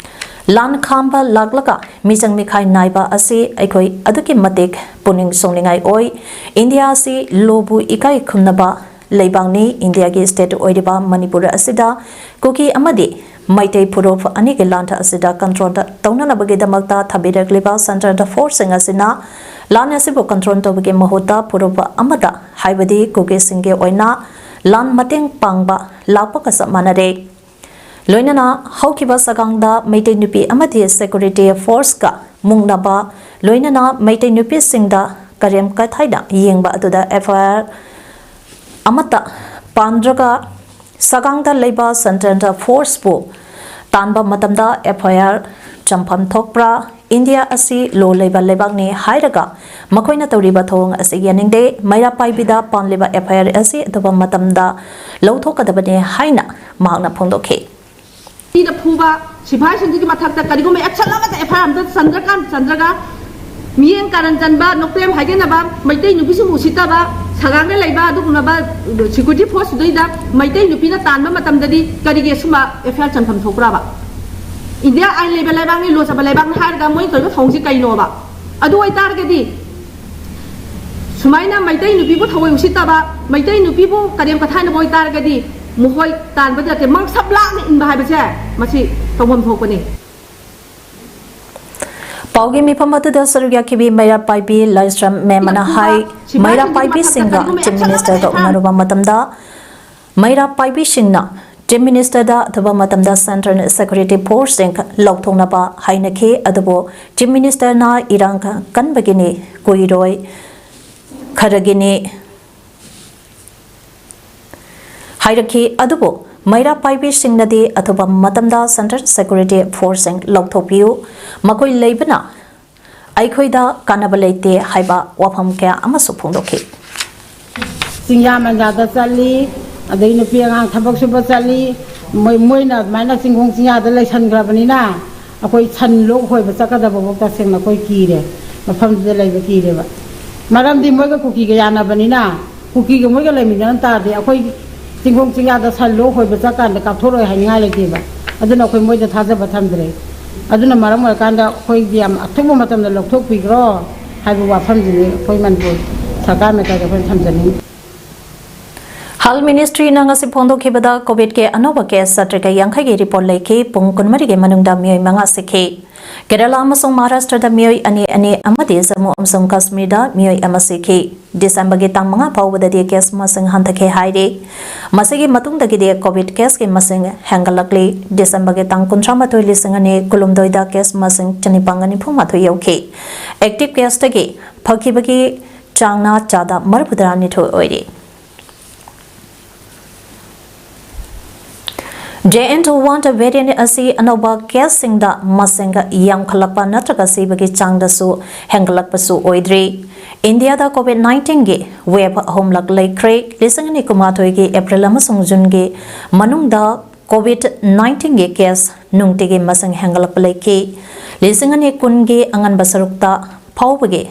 ꯂꯥꯟ ꯈꯥꯝꯕ ꯂꯥꯛꯂꯒ ꯃꯤꯆꯪ ꯃꯤꯈꯥꯏ ꯅꯥꯏꯕ ꯑꯁꯤ ꯑꯩꯈꯣꯏ ꯑꯗꯨꯛꯀꯤ ꯃꯇꯤꯛ ꯄꯨꯛꯅꯤꯡ ꯁꯣꯛꯅꯤꯡꯉꯥꯏ ꯑꯣꯏ꯫ ꯏꯟꯗꯤꯌꯥ ꯑꯁꯤ ꯂꯨꯕꯨ ꯏꯀꯥꯏ ꯈꯨꯝꯅꯕ ꯂꯩꯕꯥꯛꯅꯤ꯫ ꯏꯟꯗꯤꯌꯥꯒꯤ ꯁ꯭ꯇꯦꯠ ꯑꯣꯏꯔꯤꯕ ꯃꯅꯤꯄꯨꯔ ꯑꯁꯤꯗ ꯀꯨꯀꯤ ꯑꯃꯗꯤ ꯃꯩꯇꯩ ꯐꯨꯔꯨꯞ ꯑꯅꯤꯒꯤ ꯂꯥꯟ ꯑꯁꯤꯗ ꯀꯟꯇ꯭ꯔꯣꯜ ꯇꯧꯅꯅꯕꯒꯤꯗꯃꯛꯇ ꯊꯥꯕꯤꯔꯛꯂꯤꯕ ꯁꯦꯟꯇ꯭ꯔꯦꯜ ꯐꯣꯔꯁꯁꯤꯡ ꯑꯁꯤꯅ ꯂꯥꯟ ꯑꯁꯤꯕꯨ ꯀꯟꯇ꯭ꯔꯣꯜ ꯇꯧꯕꯒꯤ ꯃꯍꯨꯠꯇ ꯐꯨꯔꯨꯞ ꯑꯃꯗ, ꯍꯥꯏꯕꯗꯤ ꯀꯨꯀꯤꯁꯤꯡꯒꯤ ꯑꯣꯏꯅ ꯂꯥꯟ ꯃꯇꯦꯡ ꯄꯥꯡꯕ ꯂꯥꯛꯄꯒ ꯆꯞ ꯃꯥꯟꯅꯔꯦ꯫ ꯂꯣꯏꯅꯅ ꯍꯧꯈꯤꯕ ꯁꯒꯥꯡꯗ ꯃꯩꯇꯩ ꯅꯨꯄꯤ ꯑꯃꯗꯤ security forceꯀ ꯃꯨꯛꯅꯕ, ꯂꯣꯏꯅꯅ ꯃꯩꯇꯩ ꯅꯨꯄꯤꯁꯤꯡꯗ ꯀꯔꯦꯝ ꯀꯊꯥꯏꯅ ꯌꯦꯡꯕ ꯑꯗꯨꯗ FIR ꯑꯃꯠꯇ ꯄꯥꯟꯗ꯭ꯔꯒ ꯁꯒꯥꯡꯗ ꯂꯩꯕ central forceꯄꯨ ꯇꯥꯟꯕ ꯃꯇꯝꯗ FIR ꯆꯪꯐꯝ ꯊꯣꯛꯄ꯭ꯔꯥ? ꯏꯟꯗꯤꯌꯥ ꯑꯁꯤ law ꯂꯩꯕ ꯂꯩꯕꯥꯛꯅꯤ ꯍꯥꯏꯔꯒ ꯃꯈꯣꯏꯅ ꯇꯧꯔꯤꯕ ꯊꯧꯑꯣꯡ ꯑꯁꯤ ꯌꯥꯅꯤꯡꯗꯦ꯫ ꯃꯩꯔꯥ ꯄꯥꯏꯕꯤꯗ ꯄꯥꯟꯂꯤꯕ FIR ꯑꯁꯤ ꯑꯊꯨꯕ ꯃꯇꯝꯗ ꯂꯧꯊꯣꯛꯀꯗꯕꯅꯤ ꯍꯥꯏꯅ ꯃꯍꯥꯛꯅ ꯐꯣꯡꯗꯣꯛꯈꯤ꯫ ꯃꯤꯗ ꯐꯨꯕ, ꯁꯤꯐꯥꯏꯁꯤꯡꯗꯨꯒꯤ ꯃꯊꯛꯇ ꯀꯔꯤꯒꯨꯝꯕ action ꯑꯃꯠꯇ FIR ꯑꯃꯇ ꯆꯟꯗ꯭ꯔꯀꯥꯟ ꯆꯟꯗ꯭ꯔꯒ ꯃꯤꯠꯌꯦꯡ ꯀꯥꯔꯟ ꯆꯟꯕ, ꯅꯣꯛꯇꯦꯝ ꯍꯥꯏꯒꯠꯅꯕ, ꯃꯩꯇꯩ ꯅꯨꯄꯤꯁꯤꯡꯕꯨ ꯎꯁꯤꯠꯇꯕ, ꯁꯒꯥꯡꯗ ꯂꯩꯕ ꯑꯗꯨꯒꯨꯝꯂꯕ security forceꯇꯨꯗꯩꯗ ꯃꯩꯇꯩ ꯅꯨꯄꯤꯅ ꯇꯥꯟꯕ ꯃꯇꯝꯗꯗꯤ ꯀꯔꯤꯒꯤ ꯑꯁꯨꯝꯕ FIR ꯆꯟꯐꯝ ꯊꯣꯛꯄ꯭ꯔꯥꯕ? ꯏꯟꯗꯤꯌꯥ ꯑꯥꯏꯟ ꯂꯩꯕ ꯂꯩꯕꯥꯛꯅꯤ, law ꯆꯠꯄ ꯂꯩꯕꯥꯛꯅꯤ ꯍꯥꯏꯔꯒ ꯃꯣꯏꯅ ꯇꯧꯔꯤꯕ ꯊꯧꯑꯣꯡꯁꯤ ꯀꯩꯅꯣꯕ? ꯑꯗꯨ ꯑꯣꯏꯇꯥꯔꯒꯗꯤ ꯁꯨꯃꯥꯏꯅ ꯃꯩꯇꯩ ꯅꯨꯄꯤꯕꯨ ꯊꯑꯣꯏ ꯎꯁꯤꯠꯇꯕ, ꯃꯩꯇꯩ ꯅꯨꯄꯤꯕꯨ ꯀꯔꯦꯝ ꯀꯊꯥꯏꯅꯕ ꯑꯣꯏꯇꯥꯔꯒꯗꯤ ꯃꯈꯣꯏ ꯇꯥꯟꯕꯗ ꯅꯠꯇꯦ, ꯃꯪꯁꯞ ꯂꯥꯞꯅ ꯏꯟꯕ ꯍꯥꯏꯕꯁꯦ ꯃꯁꯤ ꯇꯧꯐꯝ ꯊꯣꯛꯄꯅꯤ꯫ ꯄꯥꯎꯒꯤ ꯃꯤꯐꯝ ꯑꯗꯨꯗ ꯁꯔꯨꯛ ꯌꯥꯈꯤꯕꯤ ꯃꯩꯔꯥ ꯄꯥꯏꯕꯤ ꯂꯥꯏꯁ꯭ꯔꯝ ꯃꯦꯝꯃꯅ ꯍꯥꯏ, ꯃꯩꯔꯥ ꯄꯥꯏꯕꯤꯁꯤꯡꯒ Chief Ministerꯒ ꯎꯅꯔꯨꯕ ꯃꯇꯝꯗ ꯃꯩꯔꯥ ꯄꯥꯏꯕꯤꯁꯤꯡꯅ Chief Ministerꯗ ꯑꯊꯨꯕ ꯃꯇꯝꯗ central security forceꯁꯤꯡ ꯂꯧꯊꯣꯛꯅꯕ ꯍꯥꯏꯅꯈꯤ꯫ ꯑꯗꯨꯕꯨ Chief Ministerꯅ ꯏꯔꯥꯡ ꯀꯟꯕꯒꯤꯅꯤ, ꯀꯨꯏꯔꯣꯏ, ꯈꯔꯒꯤꯅꯤ ꯍꯥꯏꯔꯛꯈꯤ꯫ ꯑꯗꯨꯕꯨ ꯃꯩꯔꯥ ꯄꯥꯏꯕꯤꯁꯤꯡꯅꯗꯤ ꯑꯊꯨꯕ ꯃꯇꯝꯗ central security forceꯁꯤꯡ ꯂꯧꯊꯣꯛꯄꯤꯌꯨ, ꯃꯈꯣꯏ ꯂꯩꯕꯅ ꯑꯩꯈꯣꯏꯗ ꯀꯥꯟꯅꯕ ꯂꯩꯇꯦ ꯍꯥꯏꯕ ꯋꯥꯐꯝ ꯀꯌꯥ ꯑꯃꯁꯨ ꯐꯣꯡꯗꯣꯛꯈꯤ꯫ ꯆꯤꯡꯌꯥ ꯃꯟꯖꯥꯗ ꯆꯠꯂꯤ, ꯑꯗꯩ ꯅꯨꯄꯤ ꯑꯉꯥꯡ ꯊꯕꯛ ꯁꯨꯕ ꯆꯠꯂꯤ꯫ ꯃꯣꯏ ꯃꯣꯏꯅ ꯑꯗꯨꯃꯥꯏꯅ ꯆꯤꯡꯈꯣꯡ ꯆꯤꯡꯌꯥꯗ ꯂꯩꯁꯟꯈ꯭ꯔꯕꯅꯤꯅ ꯑꯩꯈꯣꯏ ꯁꯟ ꯂꯣꯛ ꯍꯣꯏꯕ ꯆꯠꯀꯗꯕꯐꯥꯎ ꯇꯁꯦꯡꯅ ꯑꯩꯈꯣꯏ ꯀꯤꯔꯦ꯫ ꯃꯐꯝꯗꯨꯗ ꯂꯩꯕ ꯀꯤꯔꯦꯕ꯫ ꯃꯔꯝꯗꯤ ꯃꯣꯏꯒ ꯀꯨꯀꯤꯒ ꯌꯥꯅꯕꯅꯤꯅ, ꯀꯨꯀꯤꯒ ꯃꯣꯏꯒ ꯂꯩꯃꯤꯟꯅꯔꯝ ꯇꯥꯔꯗꯤ ꯑꯩꯈꯣꯏ ꯆꯤꯡꯈꯣꯡ ꯆꯤꯡꯌꯥꯗ ꯁꯟ ꯂꯣꯛ ꯍꯣꯏꯕ ꯆꯠꯀꯥꯟꯗ ꯀꯥꯞꯊꯣꯔꯛꯑꯣꯏ ꯍꯥꯏꯅꯤꯡꯉꯥꯏ ꯂꯩꯇꯦꯕ꯫ ꯑꯗꯨꯅ ꯑꯩꯈꯣꯏ ꯃꯣꯏꯗ ꯊꯥꯖꯕ ꯊꯝꯗ꯭ꯔꯦ꯫ ꯑꯗꯨꯅ ꯃꯔꯝ ꯑꯣꯏꯔꯀꯥꯟꯗ ꯑꯩꯈꯣꯏꯒꯤ ꯌꯥꯝ ꯑꯊꯨꯕ ꯃꯇꯝꯗ ꯂꯧꯊꯣꯛꯄꯤꯈ꯭ꯔꯣ ꯍꯥꯏꯕ ꯋꯥꯐꯝꯁꯤꯅꯤ ꯑꯩꯈꯣꯏ ꯃꯅꯤꯄꯨꯔ ꯁꯔꯀꯥꯔ ꯃꯥꯏꯀꯩꯗ ꯑꯩꯈꯣꯏꯅ ꯊꯝꯖꯅꯤꯡꯉꯤ꯫ Health Ministry ꯅ ꯉꯁꯤ ꯐꯣꯡꯗꯣꯛꯈꯤꯕꯗ COVID ꯀꯤ ꯑꯅꯧꯕ case ꯆꯥꯇ꯭ꯔꯦꯠꯀ ꯌꯥꯡꯈꯩꯒꯤ report ꯂꯩꯈꯤ꯫ ꯄꯨꯡ ꯀꯨꯟꯃꯔꯤꯒꯤ ꯃꯅꯨꯡꯗ ꯃꯤꯑꯣꯏ ꯃꯉꯥ ꯁꯤꯈꯤ꯫ ꯀꯦꯔꯂꯥ ꯑꯃꯁꯨꯡ ꯃꯍꯥꯔꯥꯁꯇ꯭ꯔꯗ ꯃꯤꯑꯣꯏ ꯑꯅꯤ ꯑꯅꯤ ꯑꯃꯗꯤ ꯖꯝꯃꯨ ꯑꯃꯁꯨꯡ ꯀꯥꯁꯃꯤꯔꯗ ꯃꯤꯑꯣꯏ ꯑꯃ ꯁꯤꯈꯤ꯫ ꯗꯤꯁꯦꯝꯕꯔꯒꯤ ꯇꯥꯡ ꯃꯉꯥ ꯐꯥꯎꯕꯗꯗꯤ case ꯃꯁꯤꯡ ꯍꯟꯊꯈꯤ ꯍꯥꯏꯔꯤ꯫ ꯃꯁꯤꯒꯤ ꯃꯇꯨꯡꯗꯒꯤꯗꯤ COVID case ꯀꯤ ꯃꯁꯤꯡ ꯍꯦꯟꯒꯠꯂꯛꯂꯤ꯫ ꯗꯤꯁꯦꯝꯕꯔꯒꯤ ꯇꯥꯡ ꯀꯨꯟꯊ꯭ꯔꯥ ꯃꯥꯊꯣꯏ, ꯂꯤꯁꯤꯡ ꯑꯅꯤ ꯀꯨꯟꯍꯨꯝꯗꯣꯏꯗ case ꯃꯁꯤꯡ ꯆꯅꯤꯄꯥꯟꯒ ꯅꯤꯐꯨ ꯃꯥꯊꯣꯏ ꯌꯧꯈꯤ꯫ Active case ꯇꯒꯤ ꯐꯈꯤꯕꯒꯤ ꯆꯥꯡꯅ ꯆꯥꯗ ꯃꯔꯤꯐꯨ ꯇꯔꯥꯅꯤꯊꯣꯏ ꯑꯣꯏꯔꯤ꯫ J N two one variant ꯑꯁꯤ ꯑꯅꯧꯕ case ꯁꯤꯡꯗ ꯃꯁꯤꯡ ꯌꯥꯝꯈꯠꯂꯛꯄ ꯅꯠꯇ꯭ꯔꯒ ꯁꯤꯕꯒꯤ ꯆꯥꯡꯗꯁꯨ ꯍꯦꯟꯒꯠꯂꯛꯄꯁꯨ ꯑꯣꯏꯗ꯭ꯔꯤ꯫ ꯏꯟꯗꯤꯌꯥꯗ COVID nineteen ꯒꯤ wave ꯑꯍꯨꯝꯂꯛ ꯂꯩꯈ꯭ꯔꯦ꯫ ꯂꯤꯁꯤꯡ ꯑꯅꯤ ꯀꯨꯟꯃꯥꯊꯣꯏꯒꯤ April ꯑꯃꯁꯨꯡ June ꯒꯤ ꯃꯅꯨꯡꯗ COVID nineteen ꯒꯤ case ꯅꯨꯡꯇꯤꯒꯤ ꯃꯁꯤꯡ ꯍꯦꯟꯒꯠꯂꯛꯄ ꯂꯩꯈꯤ꯫ ꯂꯤꯁꯤꯡ ꯑꯅꯤ ꯀꯨꯟꯒꯤ ꯑꯉꯟꯕ ꯁꯔꯨꯛꯇ ꯐꯥꯎꯕꯒꯤ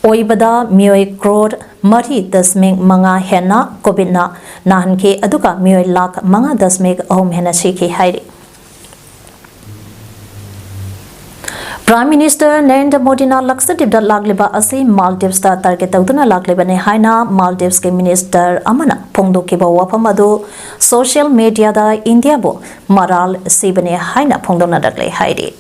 ꯑꯣꯏꯕꯗ ꯃꯤꯑꯣꯏ crore ꯃꯔꯤ ꯗꯁꯃꯤꯛ ꯃꯉꯥ ꯍꯦꯟꯅ COVID ꯅ ꯅꯥꯍꯟꯈꯤ, ꯑꯗꯨꯒ ꯃꯤꯑꯣꯏ ꯂꯥꯈ ꯃꯉꯥ ꯗꯁꯃꯤꯛ ꯑꯍꯨꯝ ꯍꯦꯟꯅ ꯁꯤꯈꯤ ꯍꯥꯏꯔꯤ꯫ Prime Minister ꯅꯔꯦꯟꯗ꯭ꯔ ꯃꯣꯗꯤꯅ ꯂꯛꯁꯗꯤꯞꯇ ꯂꯥꯛꯂꯤꯕ ꯑꯁꯤ Maldives ꯇ target ꯇꯧꯗꯨꯅ ꯂꯥꯛꯂꯤꯕꯅꯤ ꯍꯥꯏꯅ Maldives ꯀꯤ minister ꯑꯃꯅ ꯐꯣꯡꯗꯣꯛꯈꯤꯕ ꯋꯥꯐꯝ ꯑꯗꯨ social media ꯗ ꯏꯟꯗꯤꯌꯥꯕꯨ ꯃꯔꯥꯜ ꯁꯤꯕꯅꯤ ꯍꯥꯏꯅ ꯐꯣꯡꯗꯣꯛꯅꯔꯛꯂꯦ ꯍꯥꯏꯔꯤ꯫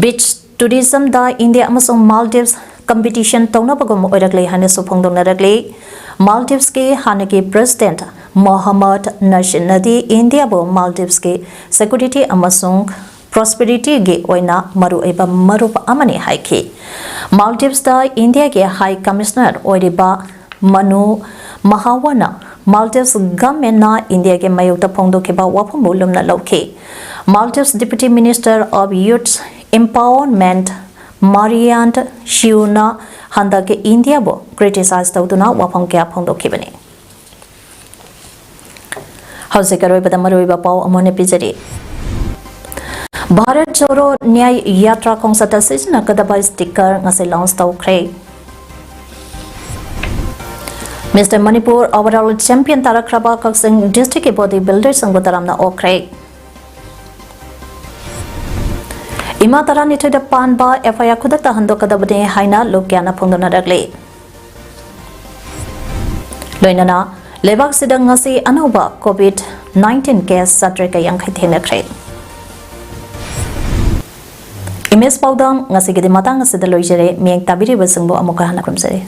Beach tourism ꯗ ꯏꯟꯗꯤꯌꯥ ꯑꯃꯁꯨꯡ Maldives competition ꯇꯧꯅꯕꯒꯨꯝ ꯑꯣꯏꯔꯛꯂꯦ ꯍꯥꯏꯅꯁꯨ ꯐꯣꯡꯗꯣꯛꯅꯔꯛꯂꯤ꯫ Maldives ꯀꯤ ꯍꯥꯟꯅꯒꯤ president ꯃꯣꯍꯝꯃꯗ ꯅꯁꯤꯗꯅꯗꯤ ꯏꯟꯗꯤꯌꯥꯕꯨ Maldives ꯀꯤ security ꯑꯃꯁꯨꯡ prosperity ꯒꯤ ꯑꯣꯏꯅ ꯃꯔꯨꯑꯣꯏꯕ ꯃꯔꯨꯞ ꯑꯃꯅꯤ ꯍꯥꯏꯈꯤ꯫ Maldives ꯇ ꯏꯟꯗꯤꯌꯥꯒꯤ High Commissioner ꯑꯣꯏꯔꯤꯕ ꯃꯅꯨ ꯃꯍꯥꯋꯥꯅ Maldives government ꯅ ꯏꯟꯗꯤꯌꯥꯒꯤ ꯃꯥꯌꯣꯛꯇ ꯐꯣꯡꯗꯣꯛꯈꯤꯕ ꯋꯥꯐꯝꯕꯨ ꯂꯨꯝꯅ ꯂꯧꯈꯤ꯫ Maldives Deputy Minister of Youth Empowerment ꯃꯥꯔꯤꯌꯥꯟ ꯁꯤꯌꯨꯅ ꯍꯟꯗꯛ ꯏꯟꯗꯤꯌꯥꯕꯨ criticize ꯇꯧꯗꯨꯅ ꯋꯥꯐꯝ ꯀꯌꯥ ꯐꯣꯡꯗꯣꯛꯈꯤꯕꯅꯤ꯫ ꯍꯧꯖꯤꯛ ꯑꯔꯣꯏꯕꯗ ꯃꯔꯨꯑꯣꯏꯕ ꯄꯥꯎ ꯑꯃꯨꯛ ꯍꯟꯅ ꯄꯤꯖꯔꯤ꯫ ꯚꯥꯔꯠ ꯖꯣꯔꯣ ꯅ꯭ꯌꯥꯌ ꯌꯥꯇ꯭ꯔꯥ ꯈꯣꯡꯆꯠꯇ ꯁꯤꯖꯤꯟꯅꯒꯗꯕ sticker ꯉꯁꯤ launch ꯇꯧꯈ꯭ꯔꯦ꯫ Mister Manipur overall champion ꯇꯥꯔꯛꯈ꯭ꯔꯕ ꯀꯛꯆꯤꯡ district ꯀꯤ body builder ꯁꯤꯡꯕꯨ ꯇꯔꯥꯝꯅ ꯑꯣꯛꯈ꯭ꯔꯦ꯫ ꯏꯃꯥ ꯇꯔꯥꯅꯤꯊꯣꯏꯗ ꯄꯥꯟꯕ F I R ꯈꯨꯗꯛꯇ ꯍꯟꯗꯣꯛꯀꯗꯕꯅꯤ ꯍꯥꯏꯅ ꯂꯨꯞ ꯀꯌꯥꯅ ꯐꯣꯡꯗꯣꯛꯅꯔꯛꯂꯤ꯫ ꯂꯣꯏꯅꯅ ꯂꯩꯕꯥꯛꯁꯤꯗ ꯉꯁꯤ ꯑꯅꯧꯕ COVID nineteen case ꯆꯥꯇ꯭ꯔꯦꯠꯀ ꯌꯥꯡꯈꯩ ꯊꯦꯡꯅꯈ꯭ꯔꯦ꯫ ꯏꯃꯦꯖ ꯄꯥꯎꯗꯝ ꯉꯁꯤꯒꯤꯗꯤ ꯃꯇꯥꯡ ꯑꯁꯤꯗ ꯂꯣꯏꯖꯔꯦ꯫ ꯃꯤꯌꯦꯡ ꯇꯥꯕꯤꯔꯤꯕꯁꯤꯡꯕꯨ ꯑꯃꯨꯛꯀ ꯍꯟꯅ ꯈꯨꯔꯨꯝꯖꯔꯤ꯫